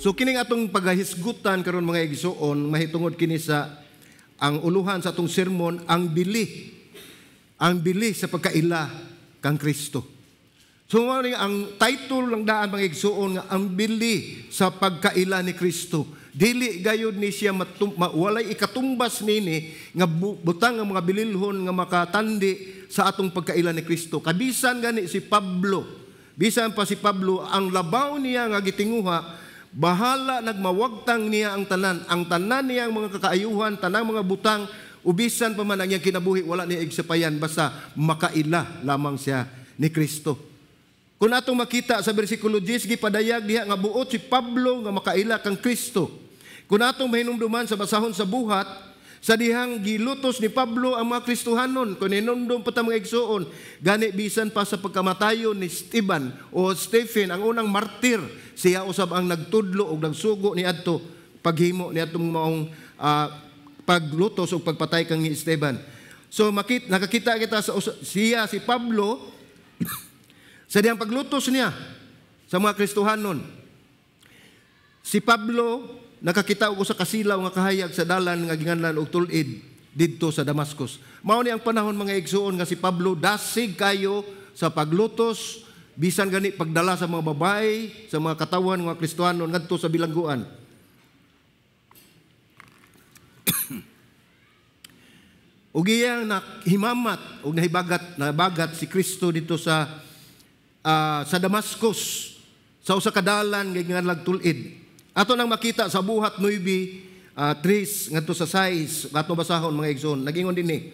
So kining atong pagahisgutan karon, mga igsuon, mahitungod kini sa ang uluhan sa atong sermon, ang bili sa pagkaila kang Kristo. So mao ni ang title lang daan, mga igsuon, nga "Ang Bili sa Pagkaila ni Kristo". Dili gayud ni siya walay ikatumbas nini nga butang nga mga bililhon nga makatandi sa atong pagkaila ni Kristo. Kabisan gani si Pablo, bisan pa si Pablo, ang labaw niya nga gitinguha, bahala nagmawagtang niya ang tanan niya ang mga kakaayuhan, tanang mga butang, ubisan pa man ang iyang kinabuhi, wala niya igsapayan basta makaila lamang siya ni Kristo. Kung atong makita sa bersikulo 10, gipadayag diha nga buot si Pablo nga makaila kang Kristo. Kung atong mahinumduman sa basahon sa Buhat, sa dihang gilutos ni Pablo ang mga Kristohanon, kung hinumdum pa ta, mga igsuon, gani bisan pa sa pagkamatayon ni Esteban o Stephen, ang unang martir, siya usab ang nagtudlo o nagsugo ni adto paghimo ni atong maong paglutos o pagpatay kang ni Esteban. So nakakita kita sa siya si Pablo sa dihang paglutos niya sa mga Kristohanon. Si Pablo nakakita og usa ka silaw nga kahayag sa dalan nga ginganlan og Tul-id didto sa Damascus. Mao ni ang panahon, mga igsuon, nga si Pablo dasig kayo sa paglutos, bisan gani pagdala sa mga babae, sa mga katawan mga Kristohanon ngadto sa bilangguan. Ug iyang nahimamat ug nahibagat nabagat si Kristo dito sa Damascus sa usa ka dalan nga ginganlan Tul-id. Ato nang makita sa Buhat 9, 3 ngadto sa 6, ato basahon, mga igsoon. Nagingon dinhi.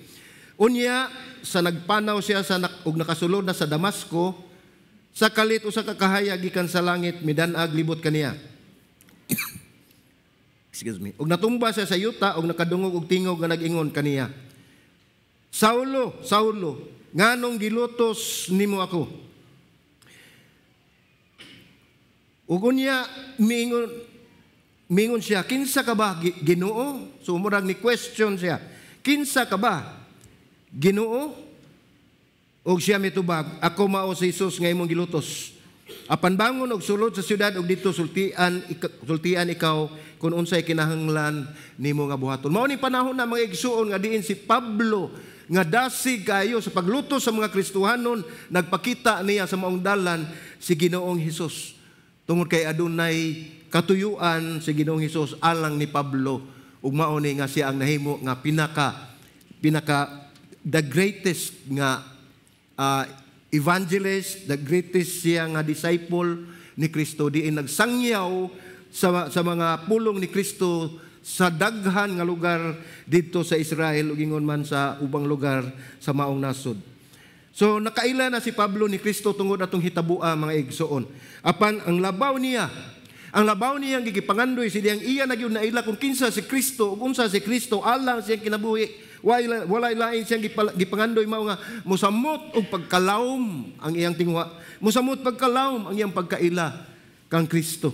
Unya sa nagpanaw siya sa ug nakasulod na sa Damasco, sa kalit usa ka kahayag gikan sa langit midan-ag libot kaniya. Excuse me. Ug natumba siya sa yuta ug nakadungog og tingog nga nag-ingon kaniya, "Saulo, Saulo, nganong gilutos nimo ako?" Ug unya miingon siya, "Kinsa ka ba, Ginoo?" So murag ni question siya. "Kinsa ka ba, Ginoo?" Og siya mitubag, "Ako mao si Jesus nga imong gilutos. Apan bangon og sulod sa syudad og didto sultian ikaw kung unsay kinahanglan nimo nga buhaton." Mao ni panahon na, mga igsuon, nga diin si Pablo nga dasig kayo sa paglutos sa mga Kristohanon, nagpakita niya sa maong dalan si Ginoong Hesus. Tungod kay adunay katuyuan si Ginoong Hesus alang ni Pablo ug mao ni nga siya ang nahimo nga pinaka pinaka the greatest nga evangelist, the greatest siya nga disciple ni Kristo, diin nagsangyaw sa mga pulong ni Kristo sa daghan nga lugar didto sa Israel ug ingon man sa ubang lugar sa maong nasod. So nakaila na si Pablo ni Kristo tungod atong hitabua, mga igsoon. Apan ang labaw niya ang gipangandoy si diyang iya na gyud naila kung kinsa si Kristo ug unsa si Kristo alang siyang kinabuhi. Walay walay lain siyang gipangandoy, mao nga mosamot og pagkalawom ang iyang tinguha. Mosamot pagkalawom ang iyang pagkaila kang Kristo.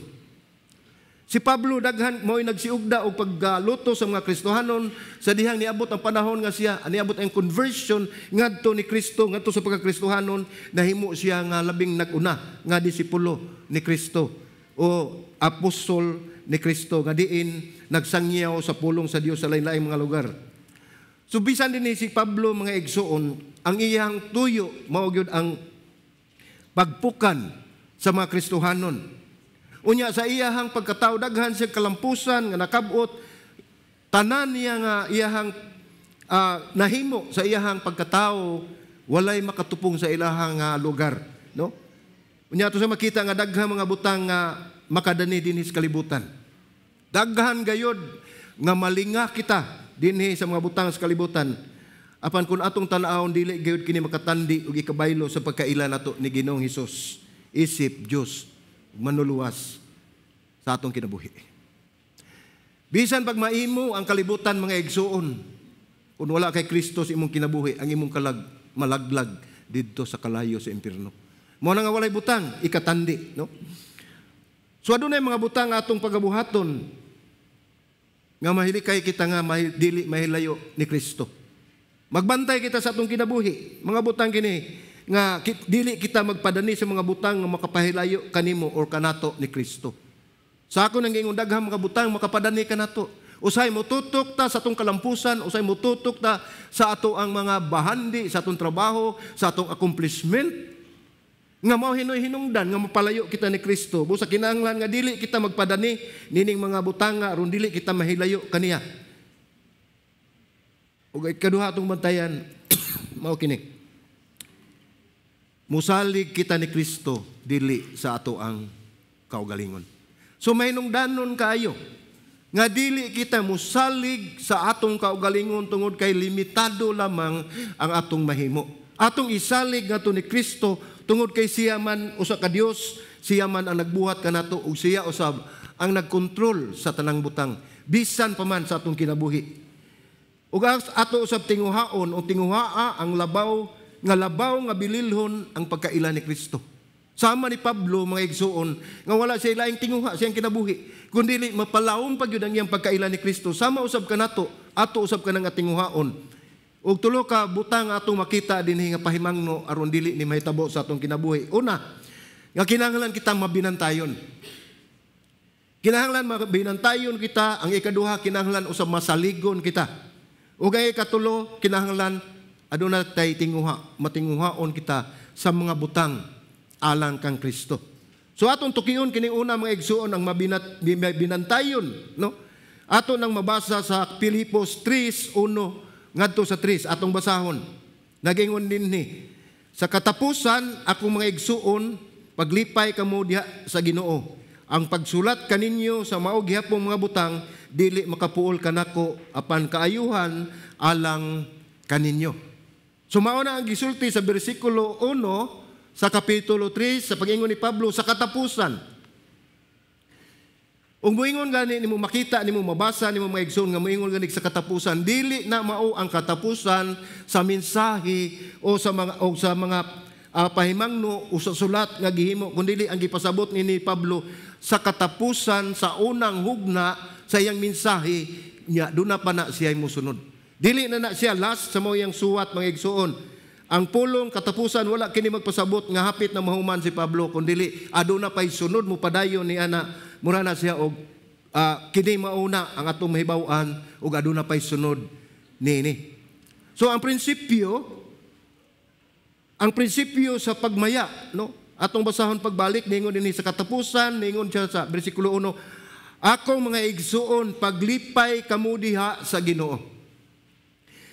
Si Pablo daghan mo'y nagsiugda og pagluto sa mga Kristohanon sa dihang niabot ang panahon nga siya niabot ang conversion ngadto ni Kristo, ngadto sa pagkakristohanon, nahimo siya nga labing nag-una nga disipulo ni Kristo o apostol ni Kristo nga diin nagsangyaw sa pulong sa Dios sa lain-laing mga lugar. So bisan din ni si Pablo, mga igsuon, ang iyang tuyo mao gyud ang pagpukan sa mga Kristohanon. Unya sa iyahang pagkatao, daghan siya kalampusan nga nakabot, tanan niya nga iyahang nahimo sa iyahang pagkatao, walay makatupong sa ilahang lugar, no? Unya ato sa makita nga daghang mga butang nga makadani dinhi sa kalibutan. Daghan gayod nga malinga kita dinhi sa mga butang sa kalibutan. Apan kung atong tan-awon, dili gayud kini makatandi ug ikabaylo sa pagkaila nato ni Ginoong Hesus isip Dios manuluwas sa atong kinabuhi. Bisan pag maimo ang kalibutan, mga igsuon, kung wala kay Kristo sa imong kinabuhi, ang imong kalag malaglag didto sa kalayo sa impierno. Mao na nga walay butang ikatandi, no? So adunay mga butang atong pagabuhaton nga mahilikay kita nga dili mahilayo ni Kristo. Magbantay kita sa atong kinabuhi. Mga butang kini nga dili kita magpadani sa mga butang nga makapahilayo kanimo or kanato ni Kristo. Sa ako nang giingon, daghang mga butang makapadani kanato. Usay motutok ta sa atong kalampusan, usay motutok ta sa ato ang mga bahandi, sa atong trabaho, sa atong accomplishment. Nga mao hinoy hinungdan nga mapalayo kita ni Kristo. Busa kinahanglan nga dili kita magpadani nining mga butanga aron dili kita mahilayo kaniya. Ug ikaduha atong bantayan mao kini. Musalig kita ni Kristo dili sa ato ang kaugalingon. So mahinungdanon kaayo nga dili kita musalig sa atong kaugalingon tungod kay limitado lamang ang atong mahimo. Atong isalig ngadto ni Kristo tungod kay siya man usa ka Dios, siya man ang nagbuhat kanato ug siya usab ang nagkontrol sa tanang butang bisan pa man sa atong kinabuhi. Ug ato usab tinguhaon o tinguhaa ang labaw nga bililhon ang pagkaila ni Kristo. Sama ni Pablo, mga igsuon, nga wala siya laing tinguha siyang kinabuhi, kundi mapalawom pa gyud ang iyang pagkaila ni Kristo. Sama usab kanato, ato usab kanang tinguhaon. Ug tulo ka butang atong makita dinhi nga pahimangno aron dili ni mahitabo sa atong kinabuhi. Una, nga kinahanglan kita mabinantayon. Kinahanglan mabinantayon kita. Ang ikaduha, kinahanglan usab masaligon kita. Ug ang ikatulo, kinahanglan aduna tay tinguha, matinguhaon kita sa mga butang alang kang Kristo. So atong tukion kining una, mga igsuon, ang binantayon, no? Ato nang mabasa sa Pilipos 3:1 ngadto sa 3, atong basahon. Nagingon dinhi, "Sa katapusan, akong mga igsuon, paglipay kamo diha sa Ginoo. Ang pagsulat kaninyo sa mao gihapong mga butang dili makapuol kanako apan kaayuhan alang kaninyo." So mao na ang gisulti sa bersikulo 1 sa kapitulo 3 sa pag-ingon ni Pablo sa katapusan. Ug moingon gani nimo, makita nimo, mabasa nimo, mga igsoon, nga moingon gani sa katapusan, dili na mao ang katapusan sa mensahe o sa mga pahimangno o sa sulat nga gihimo, kundi ang gipasabot ni Pablo sa katapusan sa unang hugna sa iyang mensahe niya, duna pa na siya musunod. Dili na na siya last sa mao iyang suwat, mga igsoon. Ang pulong katapusan, wala kini magpasabot nga hapit na mahuman si Pablo, kundi aduna pay sunod mo padayon ni ana. Mura na siya og kini mauna ang atong mahibaw-an ug aduna pay sunod niini. So ang prinsipyo sa pagmaya, no? Atong basahon pagbalik, ningon dinhi sa katapusan, ningon siya sa bersikulo 1, "Akong mga igsuon, paglipay kamo diha sa Ginoo."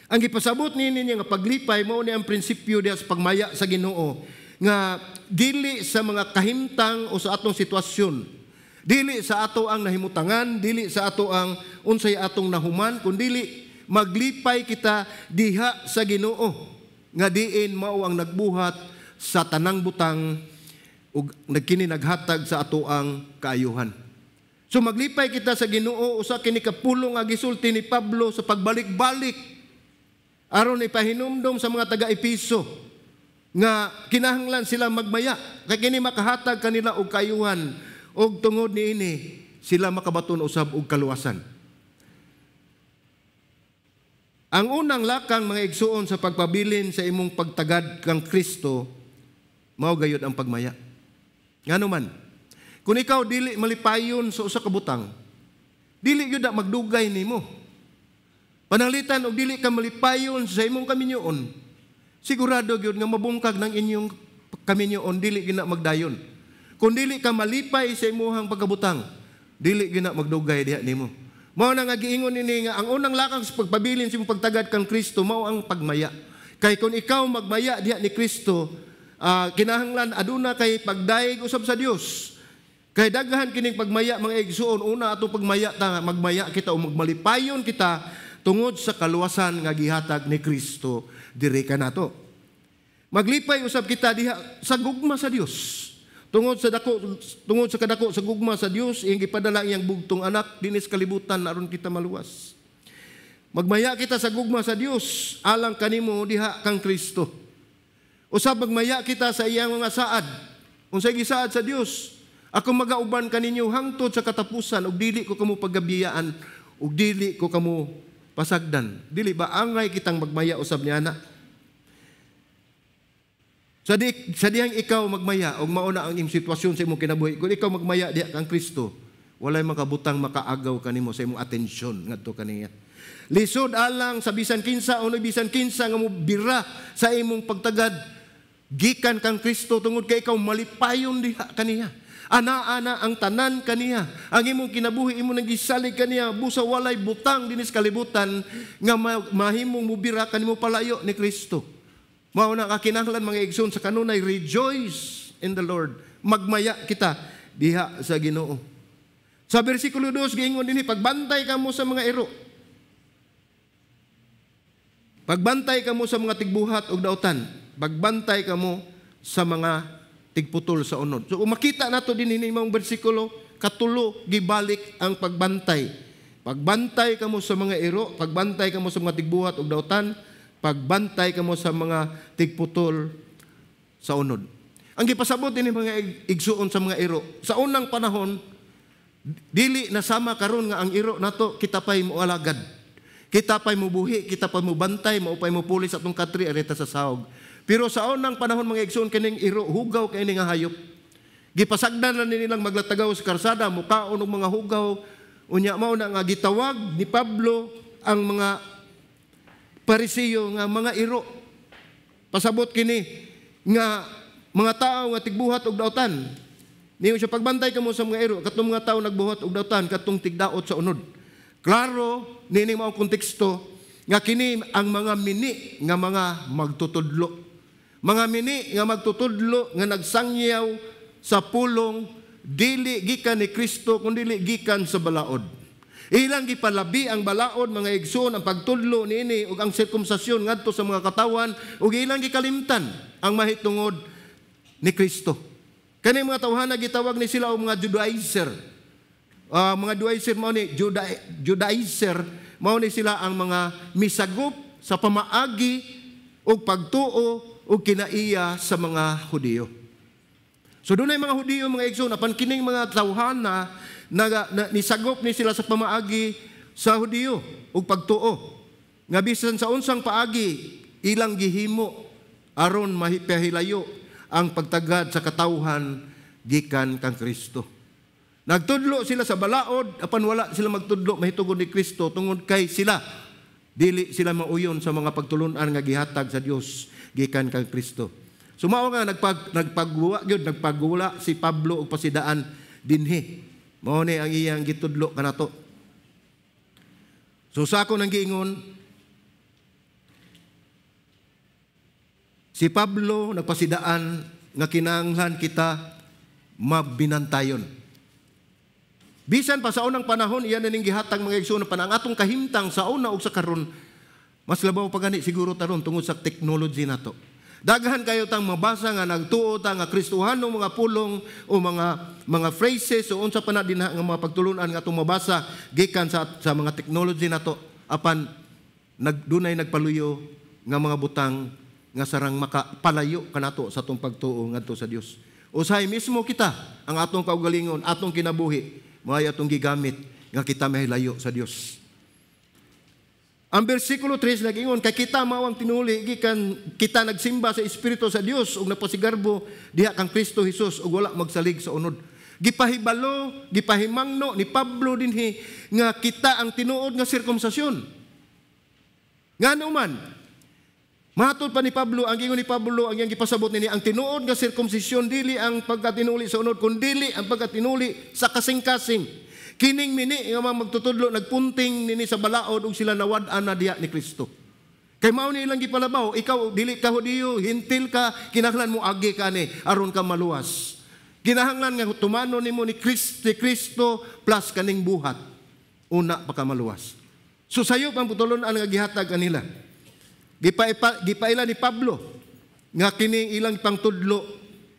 Ang gipasabot niini niya nga paglipay, mao ni ang prinsipyo diha sa pagmaya sa Ginoo nga dili sa mga kahimtang o sa atong sitwasyon. Dili sa ato ang nahimutangan, dili sa ato ang unsay atong nahuman, kundili maglipay kita diha sa Ginoo nga diin mao ang nagbuhat sa tanang butang ug nagkini naghatag sa ato ang kaayuhan. So maglipay kita sa Ginoo, usa kini ka pulong nga gisulti ni Pablo sa pagbalik-balik aron ipahinumdom sa mga taga-Episo nga kinahanglan sila magmaya kay kini makahatag kanila og kaayuhan ug tungod niini sila makabaton usab og kaluwasan. Ang unang lakang, mga igsuon, sa pagpabilin sa imong pagtagad kang Kristo mao gayud ang pagmaya. Ngano man, kung ikaw dili malipayon sa usa ka butang, dili gyud na magdugay nimo. Pananglitan og dili ka malipayon sa imong kaminyoon, sigurado gyud nga mabungkag ng inyong kaminyoon, dili gyud na magdayon. Kung dili ka malipay sa imuhang pagkabutang, dili gyud na magdugay diha nimo. Mao na nga giingon nini nga ang unang lakang sa pagpabilin sa imong pagtagad kang Kristo mao ang pagmaya. Kay kung ikaw magmaya diha ni Kristo, kinahanglan aduna kay pagdayeg usab sa Dios. Kay daghan kining pagmaya, mga igsuon. Una, atong pagmaya ta, magmaya kita o magmalipayon kita tungod sa kaluwasan nga gihatag ni Kristo diri kanato. Maglipay usab kita diha sa gugma sa Dios. Tungod sa kadako sa gugma sa Dios, iyang gipadala ang iyang bugtong anak dinhi sa kalibutan aron kita maluwas. Magmaya kita sa gugma sa Dios alang kanimo diha kang Kristo. Usab magmaya kita sa iyang mga saad. Unsay gisaad sa Dios? "Ako magauban kaninyo hangtod sa katapusan ug dili ko kamo pagabiyaan ug dili ko kamo pasagdan." Dili ba angay kitang magmaya usab niya na? Sa dihang ikaw magmaya og mao na ang imong sitwasyon sa imong kinabuhi, kung ikaw magmaya diha kang Kristo, Walay makabutang makaagaw kanimo sa imong atensyon ngadto kaniya. Lisod alang sa bisan kinsa o bisan kinsa nga mobira sa imong pagtagad gikan kang Kristo tungod kay ikaw malipayon diha kaniya. Ana-ana ang tanan kaniya. Ang imong kinabuhi imo nang gisalig kaniya, busa walay butang dinis kalibutan nga mahimong mobira kanimo palayo ni Kristo. Mao na kakinahanglan, mga igsoon, sa kanunay, rejoice in the Lord. Magmaya kita diha sa Ginoo. Sa bersikulo 2 giingon dinhi, pagbantay kamo sa mga iro. Pagbantay kamo sa mga tigbuhat og dautan. Pagbantay kamo sa mga tigputol sa unod. So kung makita nato din ini maong bersikulo, katulo gibalik ang pagbantay. Pagbantay kamo sa mga iro, pagbantay kamo sa mga tigbuhat og dautan, pagbantay kamo sa mga tigputol sa unod. Ang gipasabot ini, mga igsuon, sa mga iro, sa unang panahon, dili na sama karon nga ang iro nato kita pay moalagad. Kita pay mubuhi, kita pay mubantay, mao pay mupuli sa atong katri areta sa sahog. Pero sa unang panahon, mga igsuon, kining iro hugaw kay nga hayop. Gipasagdan na nilang maglatagaw sa karsada, mukaon og mga hugaw. Unya mao na nga gitawag ni Pablo ang mga Parisiyo nga mga iro. Pasabot kini nga mga tao nga tigbuhat og dautan. Niyo siya, pagbantay kamo sa mga iro, katong mga tao nagbuhat og dautan, katong tigdaot sa unod. Klaro nini mao konteksto nga kini ang mga mini nga mga magtutudlo. Mga mini nga magtutudlo nga nagsangyaw sa pulong dili gikan ni Kristo kundi gikan sa balaod. Ilang gipalabi ang balaod, mga igsoon, ang pagtudlo niini ug ang sirkumsasyon ngadto sa mga katawan, ug ilang gikalimtan ang mahitungod ni Kristo. Kani mga tawhana gitawag ni sila og mga Judaizer. Mga Judaizer mao ni Judaizer mao ni sila ang mga misagop sa pamaagi ug pagtuo ug kinaiya sa mga Hudiyo. So dunay mga Hudiyo, mga igsoon, apan kining mga tawhana nisagop ni sila sa pamaagi sa Hudiyo ug pagtuo. Nga bisan sa unsang paagi ilang gihimo aron mahipahilayo ang pagtagad sa katawhan gikan kang Kristo. Nagtudlo sila sa balaod apan wala sila magtudlo mahitungod ni Kristo tungod kay sila dili sila mauyon sa mga pagtulunan nga gihatag sa Dios gikan kang Kristo. So mao nga nagpagwa gyud nagpagula si Pablo og pasidaan dinhi. Mao ni ang iyang gitudlo kanato. So sa ako nang giingon, si Pablo nagpasidaan nga kinahanglan kita mabinantayon. Bisan pa sa unang panahon iyan na ning gihatag, mga igsoon, pa ang atong kahimtang sa una ug sa karon mas labaw pa gani siguro taron tungod sa technology nato. Daghan kayo tang mabasa nga nagtuo ta nga Kristohanong mga pulong o mga phrases o unsa pa na dinha nga mga pagtulunan nga atong mabasa gikan sa mga technology nato, apan nagdunay nagpaluyo nga mga butang nga sarang makapalayo kanato sa atong pagtuo ngadto sa Dios. Usahay mismo kita ang atong kaugalingon, atong kinabuhi, maay atong gigamit nga kita mahilayo sa Dios. Ang bersikulo 3 nagingon, kay kita mao ang tinuli gikan kita nagsimba sa Espiritu sa Dios ug napasigarbo diha kang Kristo Hesus ug wala magsalig sa unod. Gipahibalo, gipahimangno ni Pablo dinhi nga kita ang tinuod nga sirkumsasyon. Ngano man? Matod pa ni Pablo, ang gingon ni Pablo, ang iyang gipasabot nini, ang tinuod nga sirkumsisyon dili ang pagkatinuli sa unod, kundili ang pagkatinuli sa kasing-kasing. Kining mini nga mga magtutudlo nagpunting nini sa balaod ug sila nawad-an na diha ni Kristo. Kay mao ni ilang gipalabaw, ikaw dili ka Hudiyo, Hentil ka, kinahanglan mo agi ka ni aron ka maluwas. Kinahanglan nga tumano nimo ni Kristo plus kaning buhat, una pa ka maluwas. So sayop ang putulon-an nga gihatag kanila. Gipaila ni Pablo nga kining ilang pangtudlo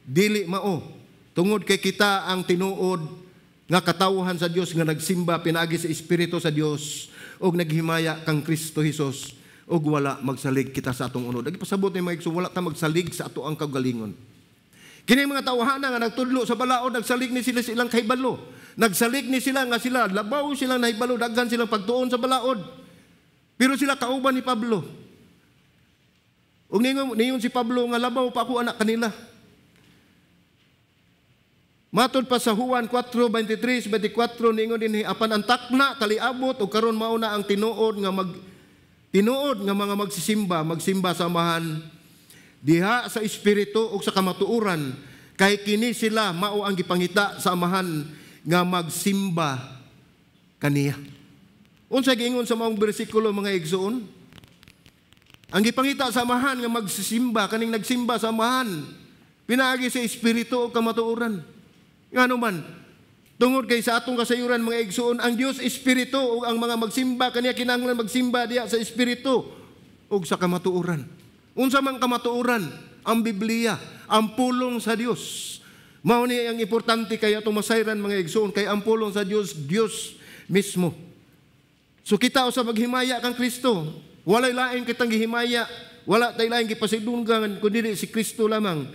dili mao tungod kay kita ang tinuod nga katawhan sa Dios nga nagsimba pinaagi sa Espiritu sa Dios ug naghimaya kang Kristo Hesus ug wala magsalig kita sa atong unod. Nagpasabot ni mga igsoon, wala ta magsalig sa ato ang kaugalingon. Kini mga tawhana nga nagtudlo sa balaod, nagsalig ni sila sa ilang kahibalo. Nagsalig ni sila nga sila labaw silang nahibalo, daghan silang pagtuon sa balaod. Pero sila kauban ni Pablo. Ug ningon si Pablo nga labaw pa ako anak kanila. Matod pa sa Juan 4:23, 24, ningon dinhi, "Apan ang takna taliabot ug karon mao na ang tinuod nga mga magsisimba magsimba sa Amahan diha sa espiritu ug sa kamatuoran, kay kini sila mao ang gipangita sa Amahan nga magsimba kaniya." Unsa giingon sa maong bersikulo, mga igsoon? Ang gipangita sa Amahan nga magsisimba, kaning nagsimba sa Amahan pinaagi sa espiritu ug kamatuoran. Ngano man? Tungod kay sa atong kasayuran, mga igsoon, ang Dios espiritu ug ang mga magsimba kaniya kinahanglan magsimba diha sa espiritu ug sa kamatuoran. Unsa man kamatuoran? Ang Biblia, ang pulong sa Dios. Mao ni ang importante kay atong masayran, mga igsoon, kay ang pulong sa Dios, Dios mismo. So kita usab maghimaya kang Kristo. Walay lain kitang gihimaya, wala tay laing gipasidunggan kundi si Kristo lamang.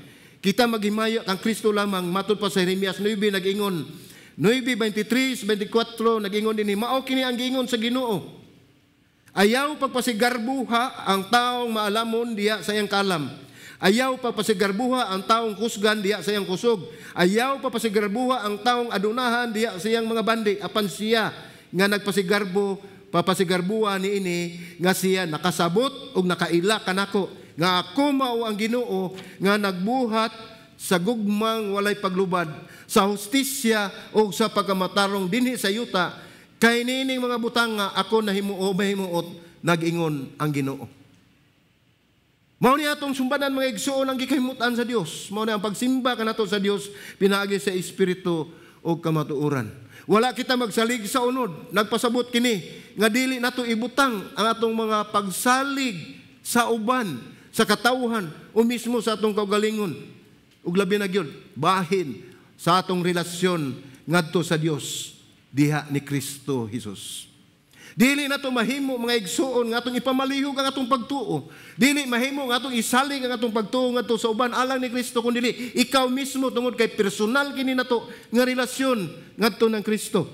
Kita maghimaya kang Kristo lamang. Matod pa sa Jeremias 9, nag-ingon 9:23, 24, nag-ingon dinhi, "Mao kini ang giingon sa Ginoo: Ayaw pagpasigarbuha ang taong maalamon diha sa iyang kalam. Ayaw pagpasigarbuha ang taong kusgan diha sa iyang kusog. Ayaw pagpasigarbuha ang taong adunahan diha sa iyang mga bandi. Apan siya nga nagpasigarbo, papasigarbuha niini nga siya nakasabot ug nakaila kanako nga ako mao ang Ginoo nga nagbuhat sa gugmang walay paglubad, sa hustisya o sa pagkamatarong dinhi sa yuta, kay niining mga butang nga ako nahimuo mahimuot, nag-ingon ang Ginoo." Mao ni atong sumbanan, mga igsuon, ang gikahimutan sa Dios. Mao ni ang pagsimba kanato sa Dios pinaagi sa espiritu o kamatuoran. Wala kita magsalig sa unod. Nagpasabot kini nga dili nato ibutang ang atong mga pagsalig sa uban, sa katawhan o mismo sa atong kaugalingon. Ug labi na gyud bahin sa atong relasyon ngadto sa Dios diha ni Kristo Jesus. Dili nato mahimo, mga igsuon, nga atong ipamalihog ang atong pagtuo. Dili mahimo nga atong isalig ang atong pagtuo ngadto sa uban alang ni Kristo kun dili ikaw mismo, tungod kay personal kini nato nga relasyon ngadto ng Kristo.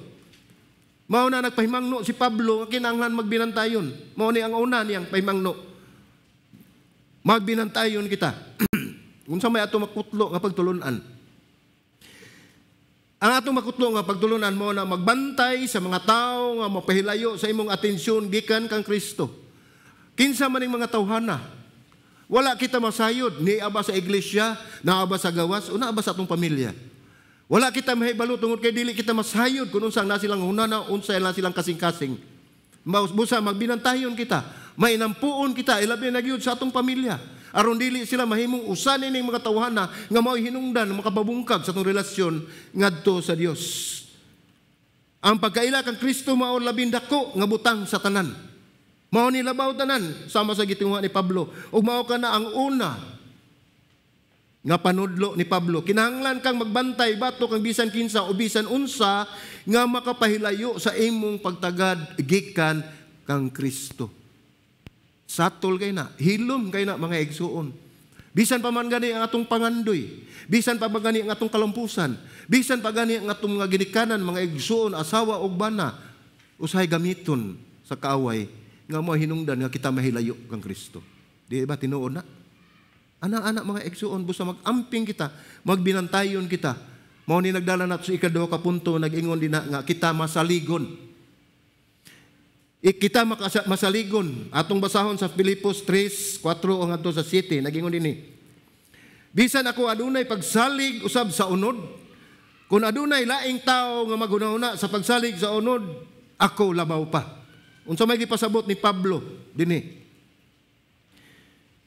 Mao na nagpahimangno si Pablo nga kinahanglan magbinantayon. Mao ni ang una niyang pahimangno. Magbinantayon kita. Unsa may ato makutlo nga pagtulunan? Ang atong makutlo nga pagtulunan mo na magbantay sa mga tao nga mapahilayo sa imong atensyon gikan kang Kristo. Kinsa man ning mga tawhana? Wala kita masayod, ni aba sa iglesia, naa ba sa gawas, o naa ba sa atong pamilya. Wala kita mahibalo tungod kay dili kita masayod kung unsa na silang hunana, unsa na silang kasing-kasing. Busa magbinantayon kita, mainampuon kita, ilabi na gyud sa atong pamilya. Aron dili sila mahimong usa nining mga tawhana nga mao'y hinungdan makapabungkag sa atong relasyon ngadto sa Dios. Ang pagkaila kang Kristo mao labing dako nga butang sa tanan. Mao ni labaw tanan sama sa gitinguha ni Pablo. Ug mao kana ang una nga panudlo ni Pablo. Kinahanglan kang magbantay batok kang bisan kinsa o bisan unsa nga makapahilayo sa imong pagtagad gikan kang Kristo. Satol kay na, hilom kay na, mga igsuon. Bisan pa man gani ang atong pangandoy, bisan pa man gani ang atong kalampusan, bisan pa gani ang atong mga ginikanan, mga igsuon, asawa ug bana, usahay gamiton sa kaaway nga mo hinungdan nga kita mahilayo kang Kristo. Di ba tinuod na? Ana-ana, mga igsuon, busa mag-amping kita, magbinantayon kita. Mao ni nagdala nato sa ikaduha ka punto, nag-ingon din na nga kita masaligon. Kita masaligon. Atong basahon sa Filipos 3, 4 o ngadto sa 7, nag-ingon dinhi. "Bisan ako adunay pagsalig usab sa unod, kung adunay laing tao nga maghunahuna sa pagsalig sa unod, ako labaw pa." Unsa may gipasabot ni Pablo dinhi?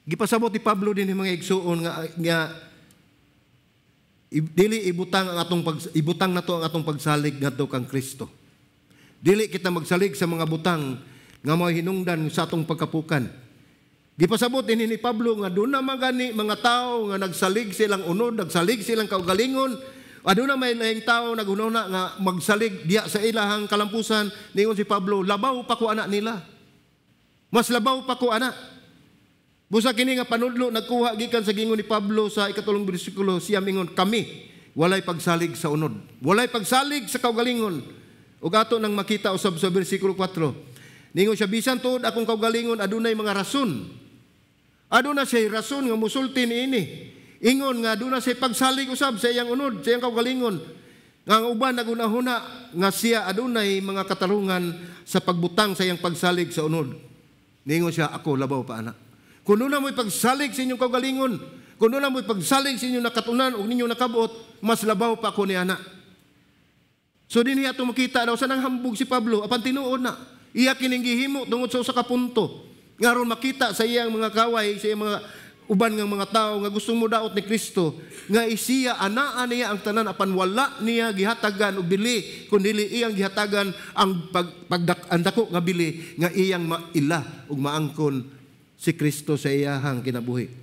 Gipasabot ni Pablo dinhi, mga igsuon, nga dili ibutang nato ang atong pagsalig ngadto kang Kristo. Dili kita magsalig sa mga butang nga mga hinungdan sa atong pagkapukan. Gipasabot dinhi ni Pablo nga duna man gani mga tao nga nagsalig silang unod, nagsalig silang kaugalingon. Aduna may laing tao naghunahuna nga magsalig diya sa ilahang kalampusan. Ningon si Pablo, "Labaw pa ko ana nila. Mas labaw pa ko ana." Busa kini nga panudlo nagkuha gikan sa gingon ni Pablo sa ikatulong bersikulo, siya mingon, "Kami walay pagsalig sa unod. Walay pagsalig sa kaugalingon." Ug ato nang makita usab sa bersikulo 4. Ningon siya, "Bisan tuod akong kaugalingon adunay mga rason." Aduna siya rason nga musulti niini. Ingon nga aduna siya pagsalig usab sa iyang unod, sa iyang kaugalingon. Nga ang uban nagunahuna nga siya adunay mga katarungan sa pagbutang sa iyang pagsalig sa unod. Ningon siya, "Ako labaw pa ana. Kung duna mo'y pagsalig sa inyong kaugalingon, kung duna mo'y pagsalig sa inyong nakatunan o ninyong nakabot, mas labaw pa ako ni ana." So dinhi ato makita daw sa nang hambog si Pablo, apan tinuod na. Iya kining gihimo tungod sa usa ka punto. Nga aron makita sa iyang mga kaway, sa iyang mga uban nga mga tao nga gustong modaot ni Kristo, nga isiya anaa niya ang tanan apan wala niya gihatagan og bili kun dili iyang gihatagan ang pag, pagdak ang dako nga bili nga iyang maila ug maangkon si Kristo sa iyahang kinabuhi.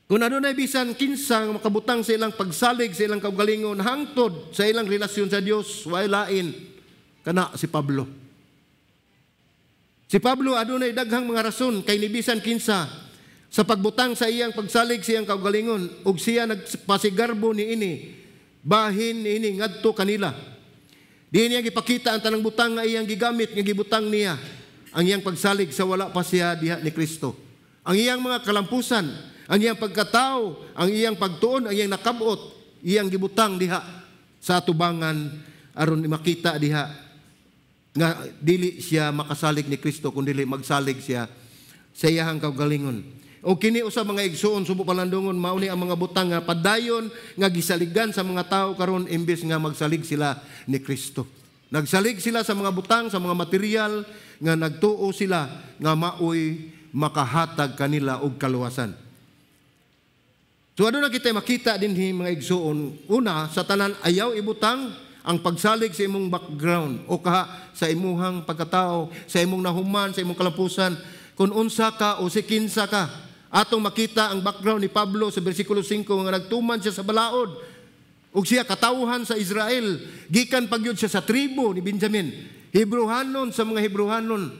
Kung adunay bisan kinsang makabutang sa ilang pagsalig sa ilang kaugalingon hangtod sa ilang relasyon sa Dios, way lain kana si Pablo. Si Pablo adunay daghang mga rason kay nibisan kinsa sa pagbutang sa iyang pagsalig sa iyang kaugalingon, ug siya nagpasigarbo niini bahin niini ngadto kanila. Di niya gipakita ang tanang butang nga iyang gigamit nga gibutang niya ang iyang pagsalig sa wala pa siya diha ni Kristo. Ang iyang mga kalampusan, ang iyang pagkatao, ang iyang pagtuon, ang iyang nakabot, iyang gibutang diha sa atubangan aron makita diha nga dili siya makasalig ni Kristo kung dili magsalig siya sa iyahang kaugalingon. O kini usa, mga igsuon, subo palandungon, mao ni ang mga butang nga padayon nga gisaligan sa mga tao karon imbes nga magsalig sila ni Kristo. Nagsalig sila sa mga butang, sa mga material nga nagtuo sila nga maoy makahatag kanila og kaluwasan. So ano na kita makita dinhi, mga igsuon? Una sa tanan, ayaw ibutang ang pagsalig sa imong background o kaha sa imuhang pagkatao, sa imong nahuman, sa imong kalampusan, kung unsa ka o si kinsa ka. Atong makita ang background ni Pablo sa bersikulo 5 nga nagtuman siya sa balaod. Ug siya katawhan sa Israel, gikan pagyud siya sa tribo ni Benjamin. Hebrehanon sa mga Hebrehanon.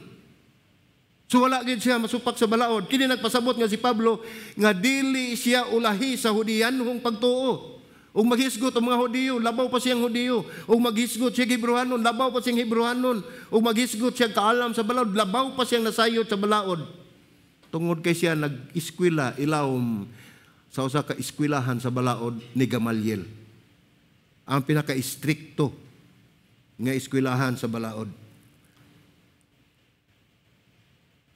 So wala gid siya masupak sa balaod. Kini nagpasabot nga si Pablo nga dili siya ulahi sa Hudiyanhong pagtuo. Ug maghisgot ang mga Hudiyo, labaw pa siyang Hudiyo. Ug maghisgot siya Hebrehanon, labaw pa siyang Hebrehanon. Ug maghisgot siya kaalam sa balaod, labaw pa siyang nasayod sa balaod. Tungod kay siya nag-eskwela ilawom sa usa ka eskwelahan sa balaod ni Gamaliel. Ang pinaka-istrikto nga eskwelahan sa balaod.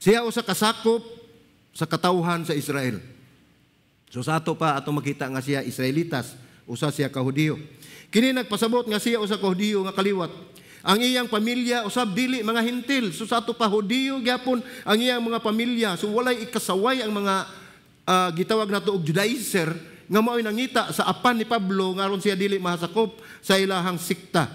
Siya usa kasakop sa katawhan sa Israel. So sa ato pa atong makita nga siya Israelitas, usa siya ka Hudiyo. Kini nagpasabot nga siya usa ka Hudiyo nga kaliwat. Ang iyang pamilya usab dili mga Hentil. So sa ato pa, Hudiyo gyapon ang iyang mga pamilya. So walay ikasaway ang mga gitawag nato og Judaizer nga mao'y nangita sa apan ni Pablo nga aron siya dili mahasakop sa ilahang sikta.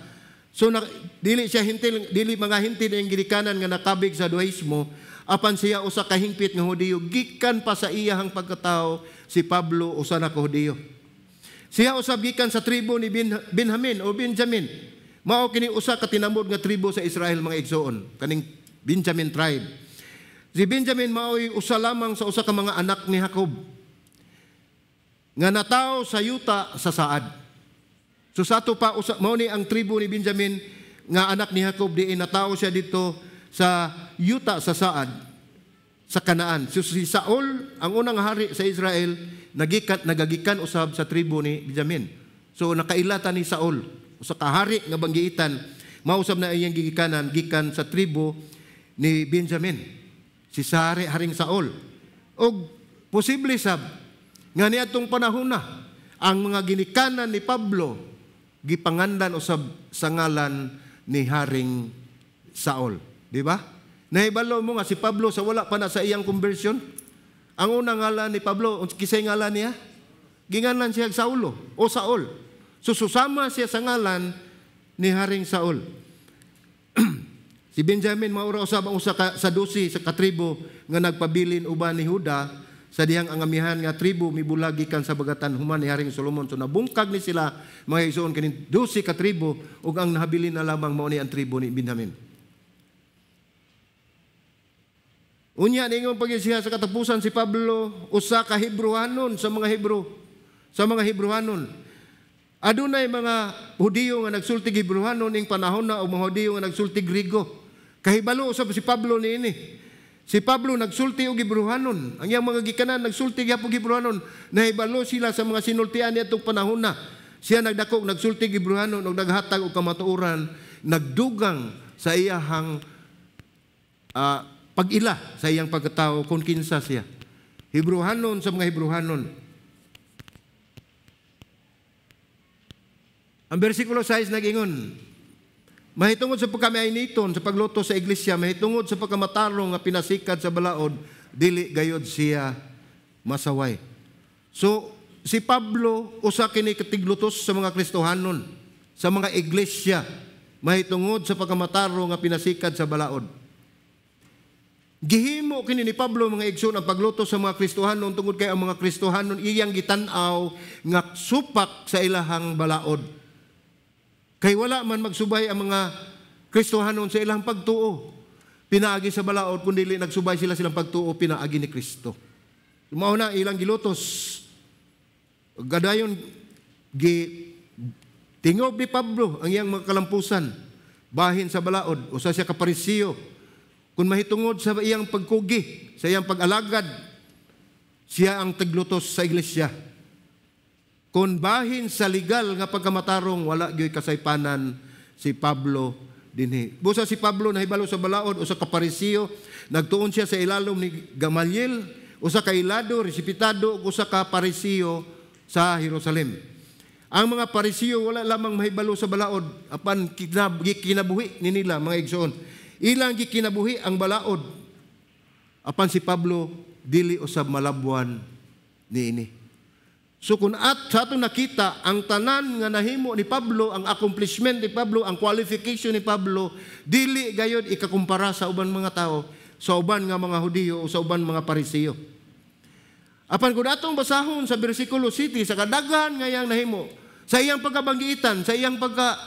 So na, dili siya Hentil, dili mga Hentil ang ginikanan nga nakabig sa Judaismo, apan siya usa ka hingpit nga Hudiyo gikan pa sa iyahang pagkatao. Si Pablo usa na ka Hudiyo. Siya usab gikan sa tribo ni Benjamin o Benjamin. Mao kini usa ka tinamod nga tribo sa Israel, mga igsoon, kaning Benjamin tribe. Si Benjamin mao'y usa lamang sa usa ka mga anak ni Jacob nga natawo sa yuta sa saad. So sa ato pa usa, mao ni ang tribo ni Benjamin nga anak ni Jacob, diin natawo siya dito sa yuta sa saad sa Kanaan. So si Saul, ang unang hari sa Israel, nagagikan usab sa tribo ni Benjamin. So nakailata ni Saul, usa ka hari nga banggiitan, mausab na iyang gigikanan gikan sa tribo ni Benjamin. Si Sare Haring Saul. Og posible sab nga niadtong panahon na ang mga ginikanan ni Pablo gipangandan usab sa ngalan ni Haring Saul, di ba? Nahibalo mo nga si Pablo sa wala pa na sa iyang conversion, ang unang ngalan ni Pablo, kisay ngalan niya? Gingalan siya Saulo o Saul. So susama siya sa ngalan ni Haring Saul. Si Benjamin maura usab ang usa ka, sa 12 sa katribo nga nagpabilin uban ni Juda sa dihang ang amihan nga tribo mibulag gikan sa bagatan human ni Haring Solomon. So nabungkag ni sila, mga igsoon, kining 12 ka tribo ug ang nahabilin na lamang mao ni ang tribo ni Benjamin. Unya ningon pag siya sa katapusan, si Pablo usa ka Hebrehanon sa mga Hebrew, sa mga Hebrehanon. Adunay mga Hudiyo nga nagsulti Hebrehanon ning panahon na o mga Hudiyo nga nagsulti Griego. Kahibalo usab si Pablo niini. Si Pablo nagsulti og Hebreohanon. Ang iyang mga gikanan nagsulti gyapon Hebreohanon. Nahibalo sila sa mga sinultian niadtong panahon na. Siya nagdako, nagsulti og Hebreohanon og naghatag og kamatuoran, nagdugang sa iyahang pag-ila sa iyang pagkatao kung kinsa siya. Hebreohanon sa mga Hebreohanon. Ang versikulo 6 nag-ingon, mahitungod sa pagkamiayniton sa pagluto sa iglesia, mahitungod sa pagkamatarong nga pinasikad sa balaod, dili gayod siya masaway. So, si Pablo usa kini katiglutos sa mga Kristohanon, sa mga iglesia, mahitungod sa pagkamatarong nga pinasikad sa balaod. Gihimo kini ni Pablo, mga igsoon, ang pagluto sa mga Kristohanon tungod kay ang mga Kristohanon iyang gitan-aw nga supak sa ilahang balaod. Kay wala man magsubay ang mga Kristohanon sa ilang pagtuo pinaagi sa balaod, kundi nagsubay sila silang pagtuo pinaagi ni Kristo. Mao na ilang gilutos. Gadayon gi tingob ni Pablo ang iyang mga kalampusan bahin sa balaod, usa siya ka Parisiyo. Kung mahitungod sa iyang pagkugi, sa iyang pag-alagad, siya ang taglutos sa iglesia. Kung bahin sa legal nga pagkamatarong, wala gyoy kasaypanan si Pablo dinhi. Busa si Pablo nahibalo sa balaod, usa ka Parisiyo, nagtuon siya sa ilalom ni Gamaliel, usa ka ilado, resipitado, usa ka Parisiyo sa Jerusalem. Ang mga Parisiyo wala lamang mahibalo sa balaod, apan kinabuhi ni nila, mga igsoon. Ilang gikinabuhi ang balaod. Apan si Pablo dili usab malabuan niini. So kung at sa atong nakita ang tanan nga nahimo ni Pablo, ang accomplishment ni Pablo, ang qualification ni Pablo, dili gayod ikakumpara sa uban mga tao, sa uban nga mga Hudiyo o sa uban mga Parisiyo. Apan kung atong basahon sa bersikulo 7 sa kadaghan nga iyang nahimo, sa iyang pagkabanggitan, sa iyang pagka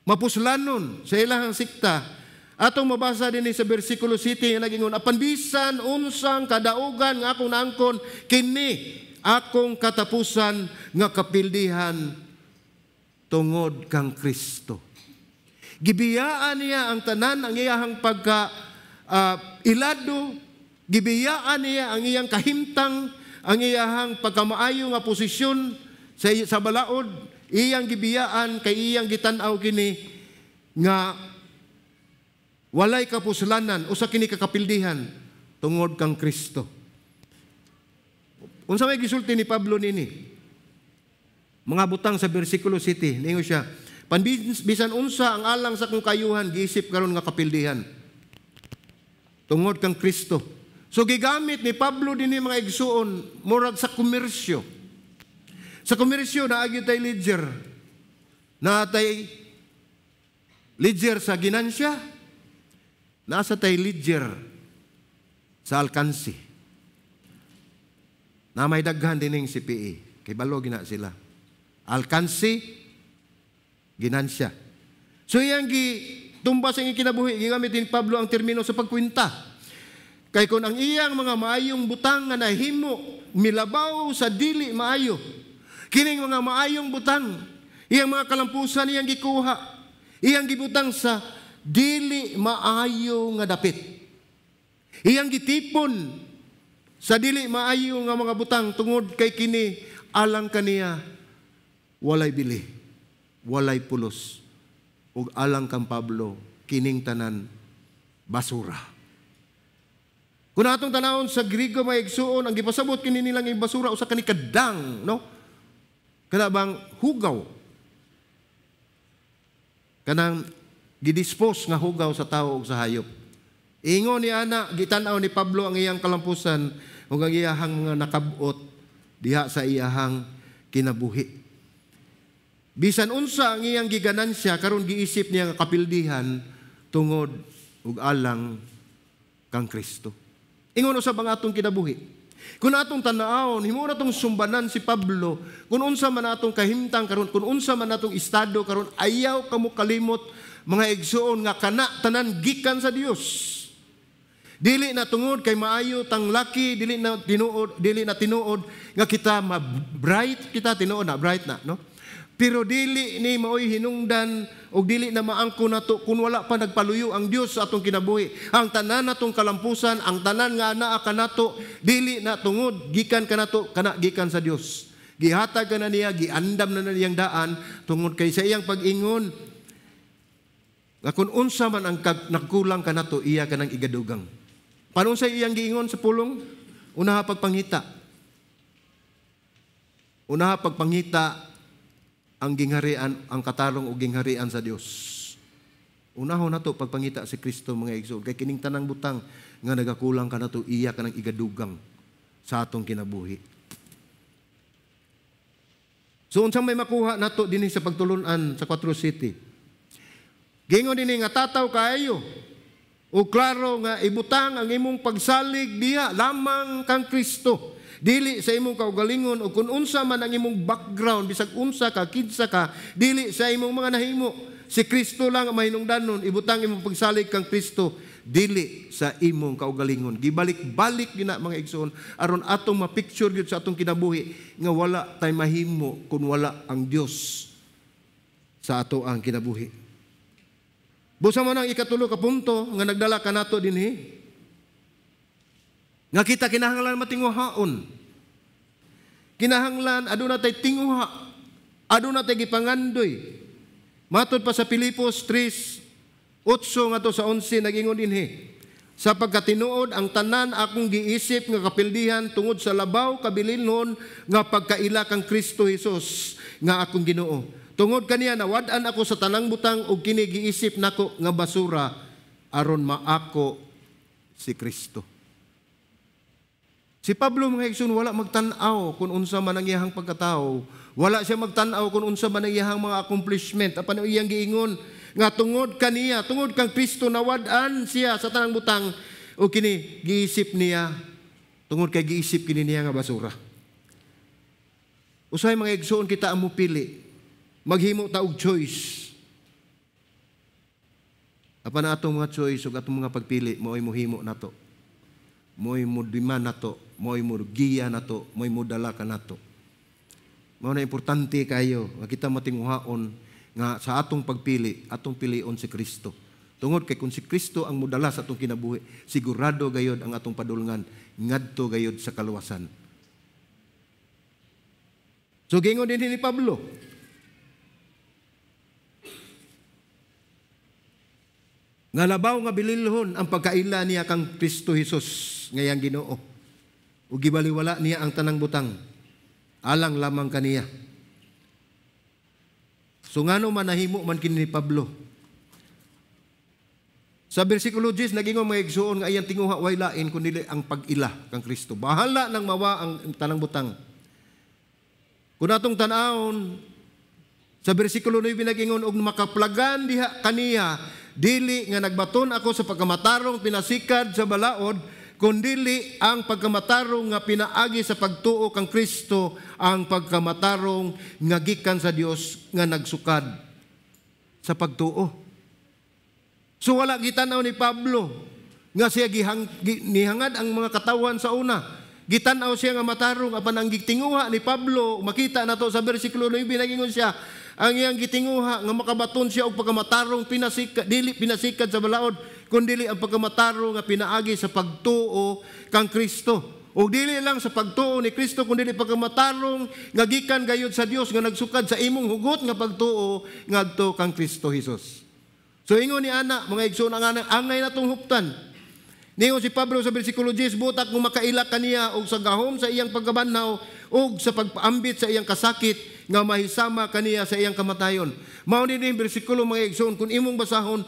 mapuslanon sa ilahang sikta, atong mabasa dinhi sa bersikulo 7 nga nagingon, apan bisan unsang kadaugan nga akong naangkon, kini akong katapusan nga kapildihan tungod kang Kristo. Gibiyaan niya ang tanan ang iyahang pagka ilado, gibiyaan niya ang iyang kahimtang, ang iyahang pagkamaayo nga posisyon sa balaod, iyang gibiyaan kay iyang gitan-aw kini nga walay kapuslanan, usa kini kakapildihan tungod kang Kristo. Unsa may gisulti ni Pablo nini? Mga butang sa bersikulo 7, ningon siya, bisan unsa ang alang sa akong kayuhan, giisip karon nga kapildihan tungod kang Kristo. So gigamit ni Pablo dinhi, mga igsuon, murag sa komersyo. Sa komersyo naagi tay ledger. Naatay ledger sa ginansya, nasa tay ledger sa alkansi. Na may daghan dining CPA. Kay balo gina sila. Alkansi, ginansya. So iyang gitumba sa iyang kinabuhi, gigamit ni Pablo ang termino sa pagkwenta. Kay kung ang iyang mga maayong butang nga nahimo milabaw sa dili maayo, kining mga maayong butang, iyang mga kalampusan iyang gikuha, iyang gibutang sa dili maayo nga dapit. Iyang gitipon sa dili maayo nga mga butang tungod kay kini alang kaniya walay bili, walay pulos. Ug alang kang Pablo, kining tanan basura. Kung atong tanawon sa Grigo, mga igsuon, ang gipasabot kini nilang basura usa kani kadang, no? Kana bang hugaw? Kanang gidispose nga hugaw sa tao ug sa hayop. Ingon ni ana, gitan-aw ni Pablo ang iyang kalampusan ug ang iyahang mga nakabot diha sa iyahang kinabuhi. Bisan unsa ang iyang giganansya, karon giisip niya nga kapildihan tungod ug alang kang Kristo. Ingon usab ang atong kinabuhi. Kung atong tan-awon, himo na tong sumbanan si Pablo, kung unsa man atong kahimtang karon, kung unsa man atong estado karon, ayaw kamo kalimot, mga igsuon, nga kana tanan gikan sa Dios. Dili na tungod kay maayo tang laki, dili na tinuod nga kita ma-bright kita tinuod na bright na, no? Pero dili ni maoy hinungdan og dili na maangko nato kung wala pa nagpaluyo ang Dios sa atong kinabuhi. Ang tanan natong kalampusan, ang tanan nga anaa kanato, dili na tungod gikan kanato, kana gikan sa Dios. Gihatag ka na niya, giandam na niyang daan tungod kay sa iyang pag-ingon nga kung unsa man ang nagkulang kanato, iya kanang igadugang. Paano sa iyang giingon sa pulong? Unaha pagpangita. Unaha pagpangita ang gingharian, ang katarong o gingharian sa Dios. Unahon nato pagpangita si Kristo, mga igsoon, kay kining tanang butang nga nagakulang kanato, iya kanang igadugang sa atong kinabuhi. So unsa may makuha nato dinhi sa pagtulunan sa Quatro City? Giingon dinhi nga tataw kaayo o klaro nga ibutang ang imong pagsalig diha lamang kang Kristo. Dili sa imong kaugalingon o kung unsa man ang imong background, bisag unsa ka, kinsa ka, dili sa imong mga nahimo. Si Kristo lang ang mahinungdanon, ibutang imong pagsalig kang Kristo, dili sa imong kaugalingon. Gibalik-balik gina, mga igsoon, aron atong mapicture gyud sa atong kinabuhi nga wala tay mahimo kung wala ang Dios sa ato ang kinabuhi. Busa man ang ikatulo ka punto nga nagdala kanato dinhi, nga kita kinahanglan matinguhaon. Kinahanglan aduna tay tinguha, aduna tay gipangandoy. Matod pa sa Filipos 3:8 ngadto sa 11, nagingon dinhi, "Sa pagkatinuod ang tanan akong giisip nga kapildihan tungod sa labaw kabilinhon nga pagkaila kang Kristo Hesus nga akong Ginoo. Tungod kaniya nawad-an ako sa tanang butang ug kini giisip nako nga basura aron maako si Kristo." Si Pablo, mga igsoon, wala magtan-aw kung unsa man ang iyahang pagkatao. Wala siya magtan-aw kung unsa man ang iyahang mga accomplishment. Apan ang iyang giingon nga tungod kaniya, tungod kang Kristo, nawad-an siya sa tanang butang o kini giisip niya, tungod kay giisip kini niya nga basura. Usahay, mga igsoon, kita ang mupili. Maghimo ta og choice. Apan atong mga choice ug atong mga pagpili mao'y mohimo nato. Mo'y mudima nato, mo'y mugiya nato, mo'y mudala ka nato. Mao na importante kayo nga kita matinguhaon nga sa atong pagpili, atong pilion si Kristo. Tungod kay kung si Kristo ang mudala sa atong kinabuhi, sigurado gayod ang atong padulngan ngadto gayod sa kaluwasan. So giingon din ni Pablo, nga labaw nga bililhon ang pagkaila niya kang Kristo Jesus ngayang Ginoo. Ug gibaliwala niya ang tanang butang alang lamang kaniya. So ngano man nahimo man kini ni Pablo? Sa bersikulo 10 nagingon, mga igsuon, nga iyang tinguha way lain kundi ang pag-ila kang Kristo. Bahala nang mawa ang tanang butang. Kung atong tan-awon sa bersikulo 9, nagingon og makaplagan diha kaniya, dili nga nagbaton ako sa pagkamatarong pinasikad sa balaod, kundili ang pagkamatarong nga pinaagi sa pagtuo kang Kristo, ang pagkamatarong nga gikan sa Dios nga nagsukad sa pagtuo. So wala gitan-aw ni Pablo nga siya nihangad ang mga katawan sa una. Gitan-aw siya nga matarong, apan ang gitinguha ni Pablo, makita nato sa bersikulo 9, nagingon siya, ang iyang gitinguha nga makabaton siya og pagkamatarong pinasikad, dili pinasikad sa balaod, kundili ang pagkamatarong nga pinaagi sa pagtuo kang Kristo. O dili lang sa pagtuo ni Kristo, kundi pagkamatarong nga gikan gayud sa Dios nga nagsukad sa imong hugot nga pagtuo ngadto kang Kristo Hesus. So ingon ni ana, mga igsoon, ang ana angay natong huptan. Ningon si Pablo sa bersikulo 10, "Butak kung makaila kaniya og sa gahom sa iyang pagkabanhaw og sa pagpaambit sa iyang kasakit nga mahisama kaniya sa iyang kamatayon." Mao ni ning bersikulo, mga igsoon, kung imong basahon,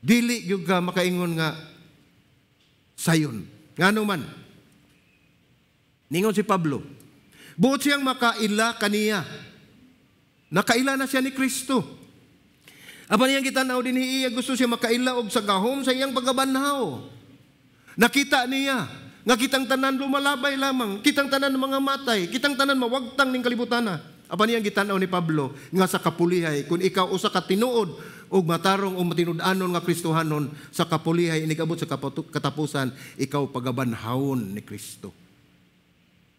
dili gyud ka makaingon nga sayon. Ngano man? Ningon si Pablo, buot siyang makaila kaniya. Nakaila na siya ni Kristo. Apan iyang gitan-aw dinhi, iya gusto siya makaila og sa gahom sa iyang pagkabanhaw. Nakita niya nga kitang tanan lumalabay lamang, kitang tanan mga matay, kitang tanan mawagtang ning kalibutana. Apan iyang gitan-aw ni Pablo nga sa kapulihay, kung ikaw usa ka tinuod og matarong o matinud-anon nga Kristohanon, sa kapulihay inikabot sa katapusan, ikaw pagabanhawon ni Kristo.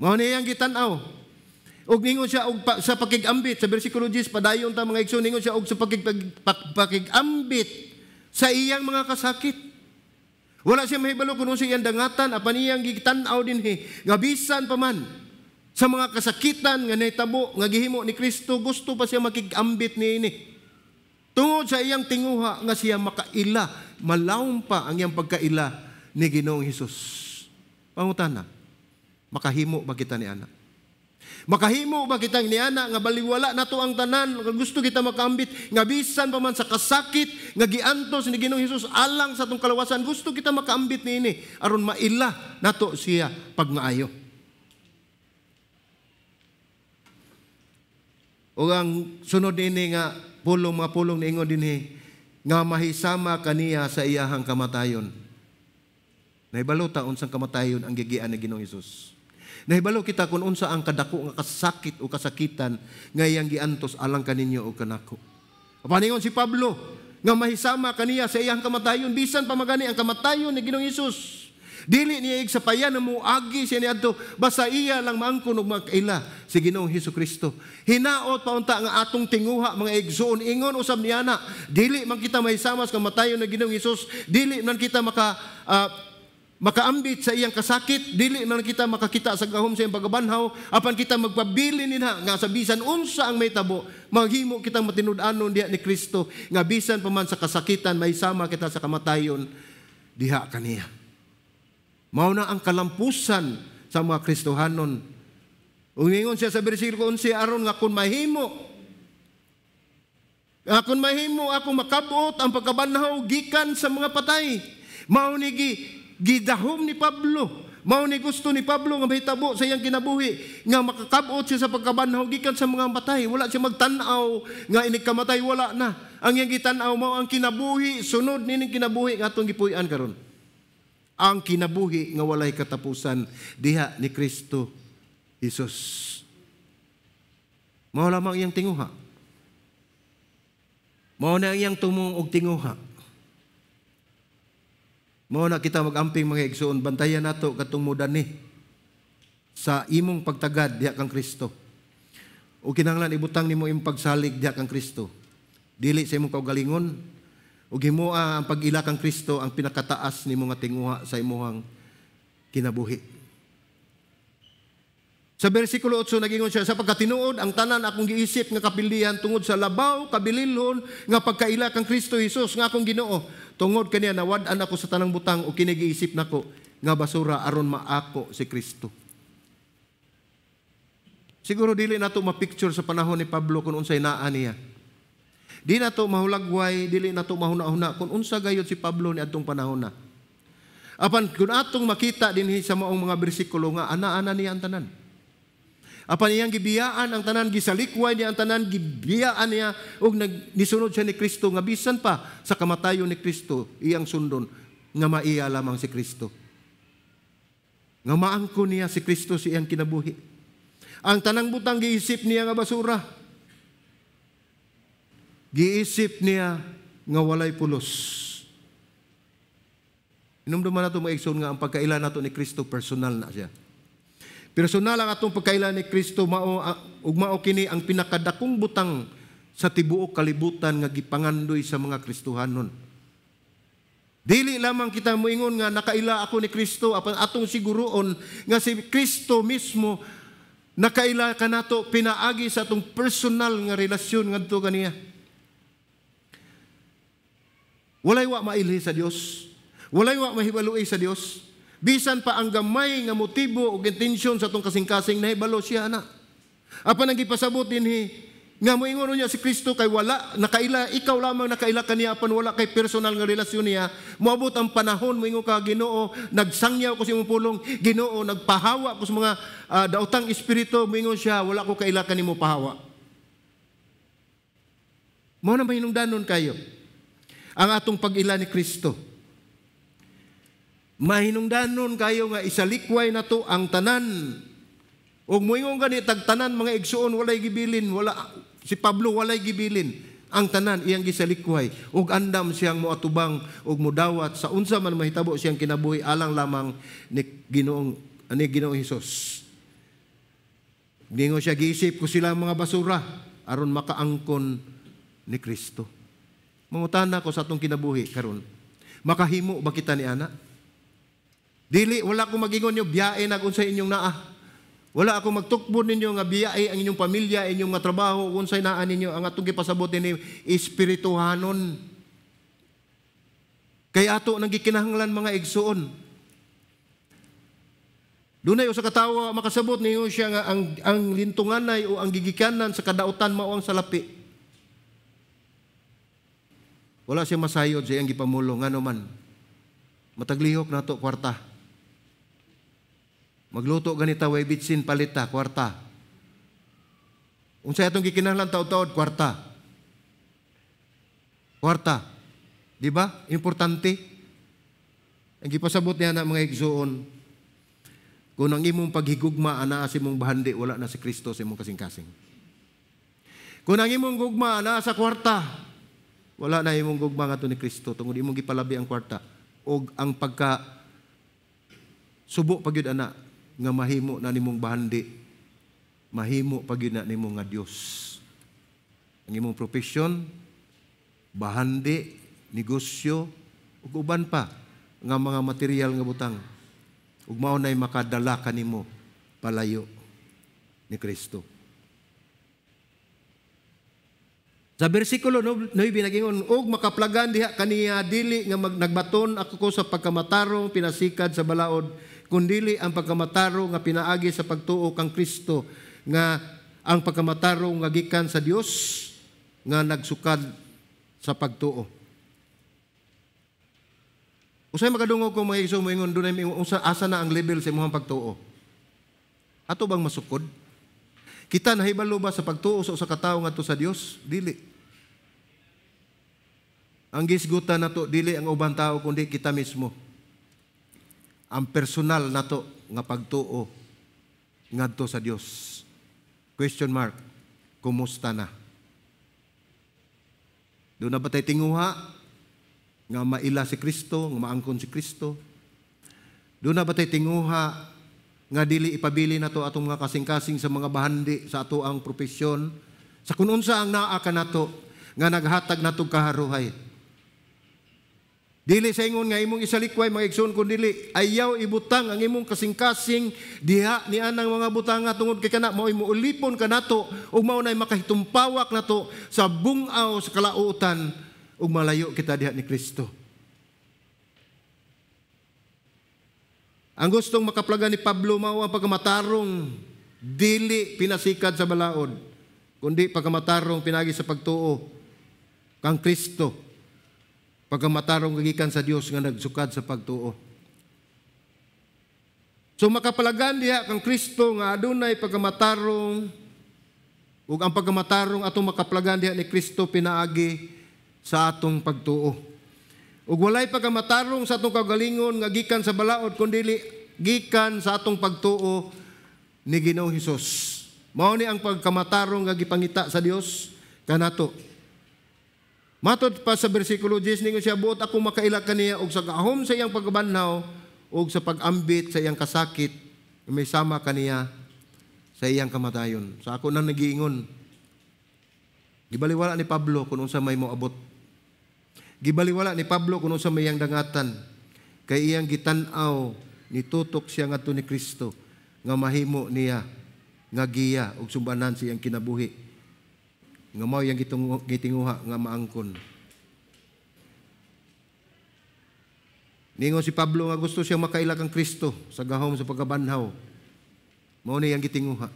Mao ni iyang gitan-aw. Og ningon siya og sa pakigambit sa bersikulo 10, padayon ta, mga igsoon, ningon siya og sa pakigambit sa iyang mga kasakit. Wala siya mahibalo kung unsa iyang dangatan, apan iyang gitan-aw dinhi nga bisan pa man sa mga kasakitan nga nahitabo nga gihimo ni Kristo, gusto pa siya makigambit niini. Tungod sa iyang tinguha nga siya makaila, malawom pa ang iyang pagkaila ni Ginoong Hesus. Pangutana, makahimo ba kita ni ana? Makahimo ba kitang niana nga baliwala nato ang tanan, nga gusto kita makaambit nga bisan pa man sa kasakit nga giantos ni Ginoong Hesus alang sa atong kalawasan, gusto kita makaambit niini aron maila nato siya pagmaayo? O ang sunod niini nga pulong, mga pulong niingon dinhi nga mahisama kaniya sa iyahang kamatayon. Nahibalo ta unsang kamatayon ang gigian ni Ginoong Hesus. Nahibalo kita kung unsa ang kadako nga kasakit o kasakitan nga iyang giantos alang kaninyo o kanako. Apan ingon si Pablo nga mahisama kaniya sa iyang kamatayon, bisan pa magani ang kamatayon ni Ginoong Hesus. Dili niya igsapayan na moagi siya niadto, basta iya lang maangkon og makaila si Ginoong Hesus Kristo. Hinaot paunta nga atong tinguha, mga igsoon, ingon usab niya na dili man kita mahisama sa kamatayon ni Ginoong Hesus, dili man kita makaambit sa iyang kasakit, dili man kita makakita sa gahom sa iyang pagabanhaw, apan kita magpabili nina nga sa bisan unsa ang mahitabo, maghimo kitang matinud-anon diha ni Kristo nga bisan pa man sa kasakitan mahisama kita sa kamatayon diha kaniya. Mao na ang kalampusan sa mga Kristohanon. Ug ingon siya sa bersikulo 11, aron nga kun mahimo ako makabot ang pagkabanhaw gikan sa mga patay. Mao ni gidahom ni Pablo. Mao ni gusto ni Pablo nga mahitabo sa iyang kinabuhi nga makakabot siya sa pagkabanhaw gikan sa mga patay. Wala siya magtan-aw nga inig kamatay, wala na. Ang iyang gitan-aw mao ang kinabuhi, sunod nining kinabuhi nga atong gipuy-an karon. Ang kinabuhi nga walay katapusan diha ni Kristo Jesus. Mao lamang iyang tinguha. Mao na ang iyang tumong og tinguha. Mao na kita mag-amping, mga igsoon, bantayan nato katong mudani sa imong pagtagad diha kang Kristo. O kinahanglan ibutang nimo imong pagsalig diha kang Kristo. Dili sa imong kaugalingon. Ug himoa ang pag-ila kang Kristo ang pinakataas nimo nga tinguha sa imong kinabuhi. Sa bersikulo 8 nagingon siya, sa pagkatinuod ang tanan akong giisip nga kapildihan tungod sa labaw kabililhon nga pagkaila kang Kristo Hesus nga akong Ginoo. Tungod kaniya nawad-an ako sa tanang butang o kini giisip nako nga basura aron maako si Kristo. Siguro dili nato ma-picture sa panahon ni Pablo kung unsay naa niya. Di nato mahulagway, dili nato mahuna-huna kung unsa gayud si Pablo ni adtong panahon na. Apan kung atong makita dinhi sa maong mga bersikulo nga ana-ana niya ang tanan. Apan iyang gibiyaan ang tanan, gisalikway niya ang tanan, gibiyaan niya ug nisunod siya ni Kristo nga bisan pa sa kamatayon ni Kristo iyang sundon nga maiya lamang si Kristo. Nga maangko niya si Kristo sa iyang kinabuhi. Ang tanang butang giisip niya nga basura. Giisip niya nga walay pulos. Inumduman nato, mga igsoon, nga ang pagkaila nato ni Kristo personal na siya. Personal ang atong pagkaila ni Kristo, mao ug mao kini ang pinakadakong butang sa tibuok kalibutan nga gipangandoy sa mga Kristohanon. Dili lamang kita moingon nga nakaila ako ni Kristo, apan atong siguroon nga si Kristo mismo nakaila kanato pinaagi sa atong personal nga relasyon ngadto kaniya. Walay wa mailhi sa Dios. Walay wa mahibaloi sa Dios. Bisan pa ang gamay nga motibo o intensyon sa atong kasing-kasing, nahibalo siya ana. Apan ang gipasabot dinhi nga moingon niya si Kristo kay wala nakaila, ikaw lamang nakaila kaniya apan wala kay personal nga relasyon niya. Moabot ang panahon moingon ka, Ginoo, nagsangyaw ko sa imong pulong, Ginoo, nagpahawa ko sa mga daotang espiritu, moingon siya, wala ko kaila kanimo pahawa. Mao na mahinungdanon kayo ang atong pag-ila ni Kristo. Mahinungdanon kayo nga isalikway nato ang tanan. Ug moingon gani tag tanan, mga igsuon, walay gibilin, wala si Pablo walay gibilin. Ang tanan iyang gisalikway ug andam siyang moatubang ug modawat sa unsa man mahitabo siyang kinabuhi alang lamang ni Ginoong Hesus. Ningon siya, giisip ko sila mga basura aron makaangkon ni Kristo. Mangutana ko sa atong kinabuhi karon. Makahimo ba kita ni ana? Dili, wala ko magingon niyo biyae na kung sa inyong naa. Wala ako magtukbon ninyo nga biyae ang inyong pamilya, inyong mga trabaho, kung sa naa ninyo ang atong gipasabot ni espirituhanon. Kay ato nang gikinahanglan, mga igsuon. Dunay usa ka tawo makasabot, niyo siya nga ang lintunganay o ang gigikanan sa kadautan mao ang salapi. Wala siya masayod sa iyang gipamulong, ngano man. Mataglihok nato, kwarta. Magluto ganita way bitsin, palita, kwarta. Unsay atong gikinahanglan taud-taud, kwarta. Kwarta. Di ba? Importante. Ang gipasabot niya na, mga igsuon, kung ang imong paghigugma anaa sa imong bahandi, wala na si Kristo sa imong kasing-kasing. Kung ang imong gugma anaa sa kwarta, wala na imong gugma ngadto ni Kristo tungod imong gipalabi ang kwarta og ang pagka subo pa gyud ana nga mahimo na nimong bahandi, mahimo pa gyud na nimo nga Dios. Ang imong profesyon, bahandi, negosyo ug uban pa nga mga material nga butang ug mao nay makadala kanimo palayo ni Kristo. Sa bersikulo 9 nagingon, og makaplagan diha kaniya, dili nga nagbaton ako ko sa pagkamatarong pinasikad sa balaod, kundili ang pagkamatarong nga pinaagi sa pagtuo kang Kristo, nga ang pagkamatarong nga gikan sa Dios nga nagsukad sa pagtuo. Usay makadungog ko, mga igsoon, moingon dunay unsa, asa na ang level sa imong pagtuo? Ato bang masukod? Kita nahibalo ba sa pagtuo sa usa ka tawo ngadto sa Dios? Dili. Ang gisgutan nato dili ang ubang tao kundi kita mismo. Ang personal nato nga pagtuo ngadto sa Dios. Question mark. Kumusta na? Duna ba tay tinguha nga maila si Kristo, nga maangkon si Kristo? Duna ba tay tinguha nga dili ipabili nato atong mga kasing-kasing sa mga bahandi, sa ato ang propesyon, sa kung unsa ang naa kanato nga naghatag nato kaharuhay? Dili sa ingon nga imong isalikway, mga igsoon, kun dili ayaw ibutang ang imong kasing-kasing diha ni anang mga butanga tungod kay kana mao'y moulipon kanato ug mao nay makahitumpawak nato sa bungaw sa kalautan ug malayo kita diha ni Kristo. Ang gustong makaplagan ni Pablo mao ang pagkamatarong dili pinasikad sa balaod, kundi pagkamatarong pinagi sa pagtuo kang Kristo, pagkamatarong gikan sa Dios nga nagsukad sa pagtuo. So makapalagan diha kang Kristo nga adunay pagkamatarong, ug ang pagkamatarong atong makaplagan diha ni Kristo pinaagi sa atong pagtuo. Ug walay pagkamatarong sa atong kaugalingon nga gikan sa balaod kundi gikan sa atong pagtuo ni Ginoong Hesus. Mao ni ang pagkamatarong nga gipangita sa Dios kanato. Matod pa sa bersikulo 10, ningon siya, buot ako makaila kaniya og sa gahom sa iyang pagkabanhaw og sa pag-ambit sa iyang kasakit, may sama kaniya sa iyang kamatayon. Sa ako nang nagiingon, gibaliwala ni Pablo kung unsa may moabot. Gibaliwala ni Pablo kung unsa may iyang dangatan, kay iyang gitan-aw, nitutok siya ngadto ni Kristo nga mahimo niya nga giya og sumbanan sa iyang kinabuhi, nga mao iyang gitinguha nga maangkon. Ningon si Pablo nga gusto siya makaila kang Kristo sa gahom sa pagkabanhaw. Mao ni iyang gitinguha.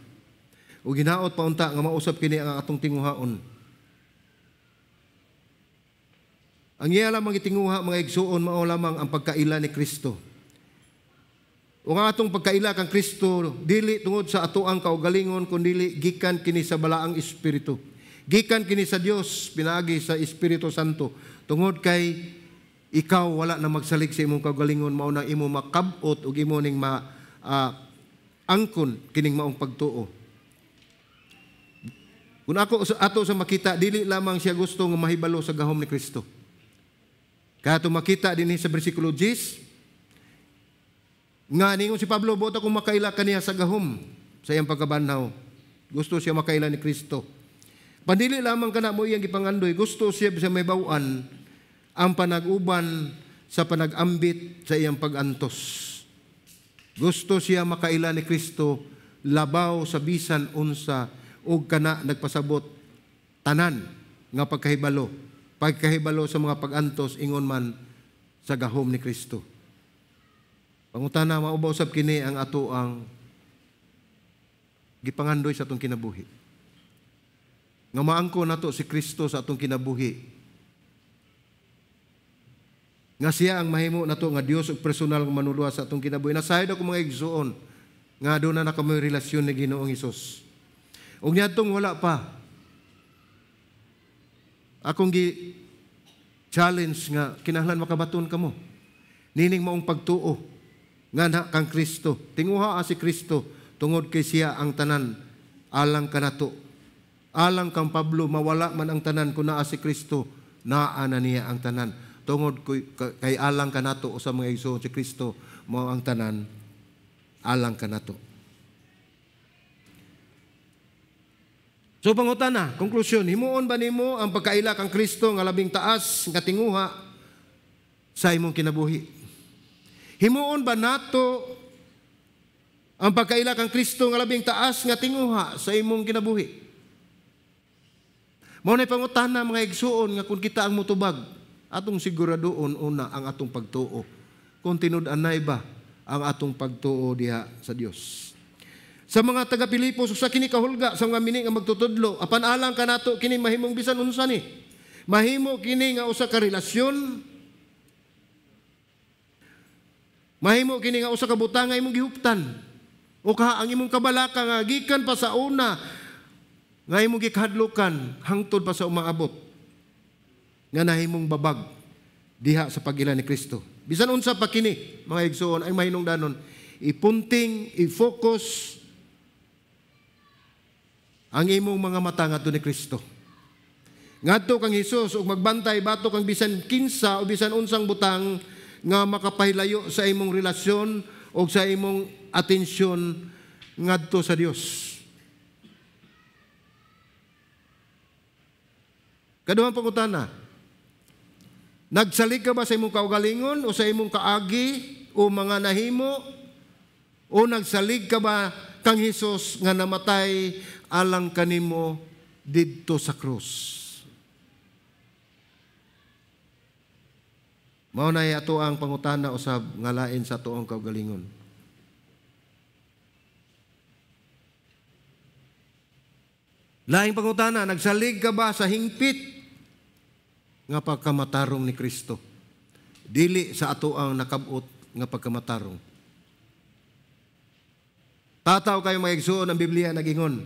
Ug ginaot pa unta nga mausap kini ang atong tinguhaon. Ang iya lamang gitinguha, mga igsuon, mao lamang ang pagkaila ni Kristo. Ug ang atong pagkaila kang Kristo dili tungod sa atoang kaugalingon kundi gikan kini sa balaang espiritu. Gikan kini sa Dios pinaagi sa Espiritu Santo. Tungod kay ikaw wala na magsalig sa imong kaugalingon, mao nang imo makab-ot ug imo ning ma angkon kining maong pagtuo. Kung ako ato sa makita, dili lamang siya gusto nga mahibalo sa gahom ni Kristo. Kaya ato makita dinhi sa bersikulo 10 nga ningon si Pablo, buot akong makaila kaniya sa gahom sa iyang pagkabanhaw. Gusto siya makaila ni Kristo. Pandili lamang kana mo iyang gipangandoy, gusto siya sa may bawaan ang panag-uban sa panag-ambit sa iyang pag-antos. Gusto siya makaila ni Kristo labaw sa bisan unsa og kana nagpasabot tanan nga pagkahibalo. Pagkahibalo sa mga pag-antos ingon man sa gahom ni Kristo. Pangutana, mao ba usab kini ang ato ang gipangandoy sa atong kinabuhi? Nga maangko nato si Kristo sa atong kinabuhi. Nga siya ang mahimo nato nga Dios ug personal nga manuluwas sa atong kinabuhi. Nasayod ako, mga igsuon, nga doon na kamoy relasyon ni Ginoong Hesus. Ug niadtong wala pa, akong gi challenge nga kinahanglan makabaton kamo nining maong pagtuo nga na kang Kristo. Tinguha si Kristo tungod kay siya ang tanan alang kanato. Alang kang Pablo, mawala man ang tanan, kun naa si Kristo, naa na niya ang tanan. Tungod kay alang kanato sa mga igsoon, si Kristo mao ang tanan alang kanato. So pangutana, konklusyon, himuon ba nimo ang pagkaila kang Kristo nga labing taas nga tinguha sa imong kinabuhi? Himuon ba nato ang pagkaila kang Kristo nga labing taas nga tinguha sa imong kinabuhi? Mao nay pangutana, mga igsuon, nga kung kita ang mutubag, atong siguradoon una ang atong pagtuo. Kung tinud-anay ba ang atong pagtuo diha sa Dios. Sa mga taga Pilipos, sa kini kahulga sa mga mini nga magtutudlo, apan alang kanato kini mahimong bisan unsa ni. Mahimo kini nga usa ka relasyon. Mahimo kini nga usa ka butang nga imong gihuptan. O ka ang imong kabalaka nga gikan pa sa una nga imong gikahadlukan hangtod pa sa umaabot nga nahimong babag diha sa pag-ila ni Kristo. Bisan unsa pa kini, mga igsoon, ay mahinungdanon, ipunting, i-focus ang imong mga mata ngadto ni Kristo. Ngadto kang Hesus ug magbantay batok kang bisan kinsa o bisan unsang butang nga makapahilayo sa imong relasyon o sa imong atensyon ngadto sa Dios. Kaduhang pangutana, nagsalig ka ba sa imong kaugalingon o sa imong kaagi o mga nahimo? O nagsalig ka ba kang Hesus nga namatay alang kanimo didto sa krus? Mao na ato ang pangutana usab nga lain sa atoang kaugalingon. Laing pangutana, nagsalig ka ba sa hingpit nga pagkamatarong ni Kristo? Dili sa ato ang nakabot nga pagkamatarong. Tataw kayo, mga igsuon, ang Biblia nagingon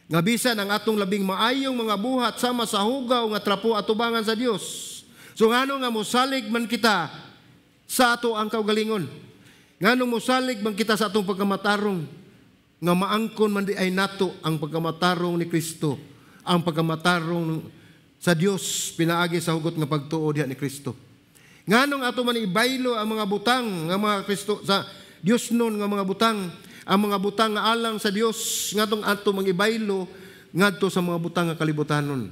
nga bisan ang atong labing maayong mga buhat sama sa hugaw nga trapo atubangan sa Dios. So ngano nga mosalig man kita sa ato ang kaugalingon? Ngano mosalig man kita sa atong pagkamatarong nga maangkon man di ay nato ang pagkamatarong ni Kristo, ang pagkamatarong sa Dios pinaagi sa hugot nga pagtuo diha ni Kristo? Nganong ato man ibaylo ang mga butang nga mga Kristo sa Dios nun nga mga butang, ang mga butang nga alang sa Dios, ngadtong ato mangibaylo ngadto sa mga butang nga kalibutanon?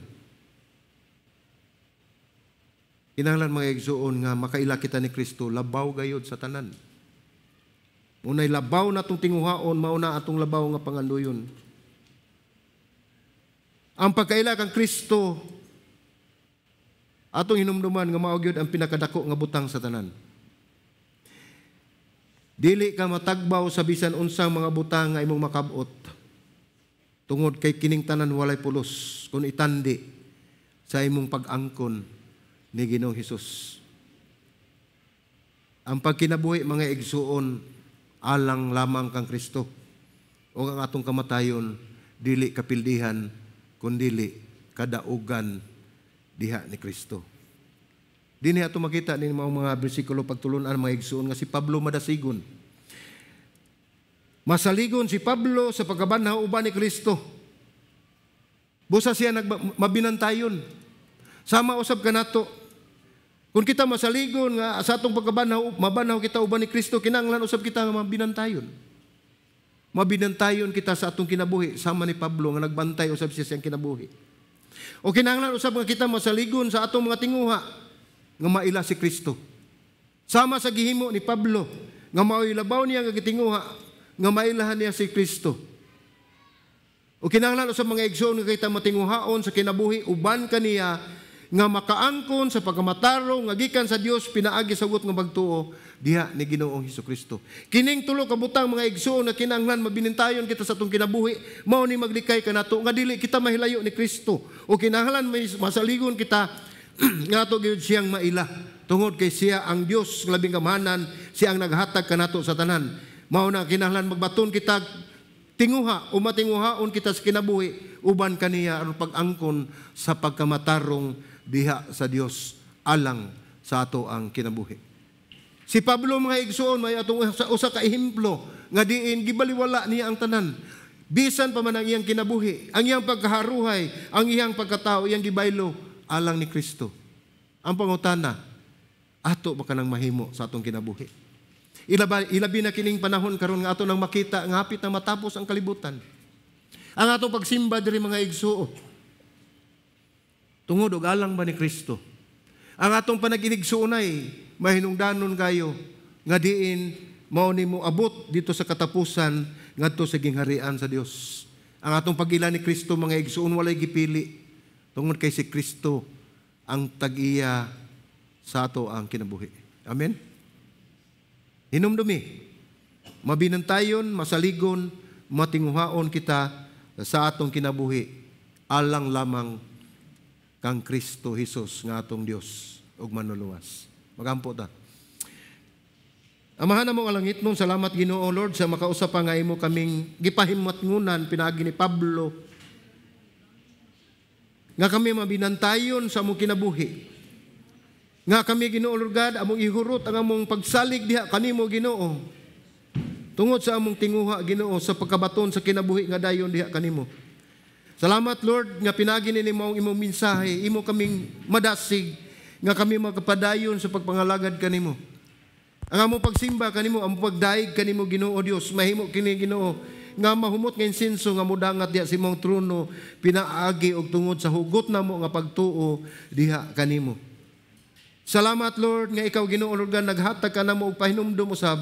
Kinahanglan, mga igsuon, nga makaila kita ni Kristo labaw gayod sa tanan. Unay labaw na atong tinguhaon, mauna atong labaw nga pangandoyon. Ang pagkaila kang Kristo atong hinumduman nga mao gyud ang pinakadako nga butang sa tanan. Dili ka matagbaw sa bisan unsang mga butang nga imong makabot, tungod kay kining tanan walay pulos kung itandi sa imong pag-angkon ni Ginoong Hesus. Ang pagkinabuhi, mga igsuon, alang lamang kang Kristo. O ang atong kamatayon dili kapildihan kundili kadaugan diha ni Kristo. Dinhi ato makita ni mga bersikulo pagtulunan, mga igsuon, nga si Pablo madasigon. Masaligon si Pablo sa pagkabanhaw uban ni Kristo. Busa siya mabinantayon. Sama usab kanato. Kung kita masaligon nga sa atong pagkabanhaw, mabanhaw kita uban ni Kristo, kinahanglan usab kita nga mabinantayon. Mabinantayon kita sa atong kinabuhi sama ni Pablo nga nagbantay usab siya sa iyang kinabuhi. O kinahanglan usab nga kita masaligon sa atong mga tinguha nga maila si Kristo. Sama sa gihimo ni Pablo nga mao'y labaw niya nga gitinguha nga mailahan niya si Kristo. O kinahanglan usab, mga igsoon, nga kita matinguhaon sa kinabuhi uban kaniya nga makaangkon sa pagkamatarong nga gikan sa Dios pinaagi sa hugot nga pagtuo diha ni Ginoong Hesus Kristo. Kining tulo ka butang, mga igsoon, nga kinahanglan mabinintayon kita sa atong kinabuhi, mao ni maglikay kanato nga dili kita mahilayo ni Kristo. O kinahanglan may masaligon kita nga ato gyud siyang maila tungod kay siya ang Dios nga labing gamhanan, siya ang naghatag kanato sa tanan. Mao na kinahanglan magbaton kita tinguha o matinguhaon kita sa kinabuhi uban kaniya aron pag-angkon sa pagkamatarong diha sa Dios alang sa ato ang kinabuhi. Si Pablo, mga igsoon, may atong usa ka ehemplo nga diin gibaliwala niya ang tanan. Bisan pa man ang iyang kinabuhi, ang iyang pagkaharuhay, ang iyang pagkatao, iyang gibaylo alang ni Kristo. Ang pangutana, ato ba kanang mahimo sa atong kinabuhi? Ilabi na kining panahon karon nga ato nang makita nga hapit na matapos ang kalibutan. Ang atong pagsimba diri, mga igsuon, tungod og alang ba ni Kristo? Ang atong panag-inigsuonay, mahinungdanon kayo nga diin mao ni mo abot dito sa katapusan ngadto sa gingharian sa Dios. Ang atong pag-ila ni Kristo, mga igsuon, walay gipili tungod kay si Kristo ang tag-iya sa ato ang kinabuhi. Amen. Hinumdumi, mabinantayon, masaligon, matinguhaon kita sa atong kinabuhi alang lamang kang Kristo Jesus nga atong Dios ug Manluluwas. Magampo ta. Amahan namo nga langitnon, salamat, Ginoo Lord, sa makausap pa nga imo kaming gipahimatngunan pinaagi ni Pablo nga kami mabinantayon sa among kinabuhi. Nga kami, Ginoo Lord God, among ihurot ang among pagsalig diha kanimo, Ginoo. Tungod sa among tinguha, Ginoo, sa pagkabaton sa kinabuhi nga dayon diha kanimo. Salamat, Lord, nga pinaagi ni mo ang imong mensahe, imo kaming madasig nga kami makapadayon sa pagpangalagad kanimo. Ang among pagsimba kanimo, ang pagdayeg kanimo, Ginoo Dios, mahimo kini, Ginoo, nga mahumot nga insenso nga mudangat diha sa imong trono pinaagi og tungod sa hugot namo nga pagtuo diha kanimo. Salamat, Lord, nga ikaw, Ginoo Lord God, naghatag ka namo og pahinumdum usab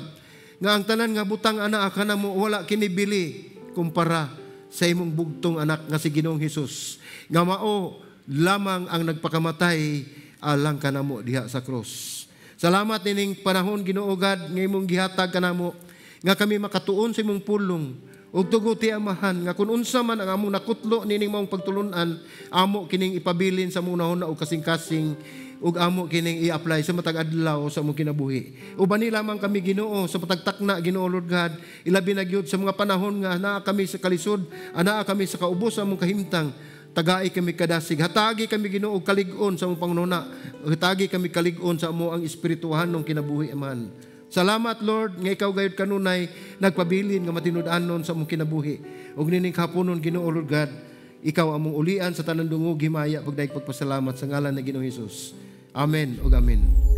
nga ang tanan nga butang anaa kanamo wala kini bili kumpara sa imong bugtong anak nga si Ginoong Hesus nga mao lamang ang nagpakamatay alang kanamo diha sa krus. Salamat nining panahon, Ginoo God, nga imong gihatag kanamo nga kami makatuon sa imong pulong ug tuguti, Amahan, nga kung unsa man ang among nakutlo nining maong pagtulunan, amo kining ipabilin sa among hunahuna ug kasing-kasing ug amo kining i-apply sa matag adlaw sa among kinabuhi. Ubani lamang kami, Ginoo, sa patagtakna, Ginoo Lord God, ilabi na gyud sa mga panahon nga naa kami sa kalisod, anaa kami sa kaubos sa among kahimtang, tagai kami kadasig. Hatagi kami, Ginoo, og kalig-on sa among panghunahuna. Hatagi kami kalig-on sa amo ang espirituhanong kinabuhi, Amahan. Salamat, Lord, nga ikaw gayud kanunay nagpabilin nga matinud-anon sa among kinabuhi. Ug nining kahaponon, Ginoo Lord God, ikaw among ulian sa tanan dungog, himaya, pagdayeg, pagpasalamat sa ngalan ni Ginoong Hesus. Amen ug amen.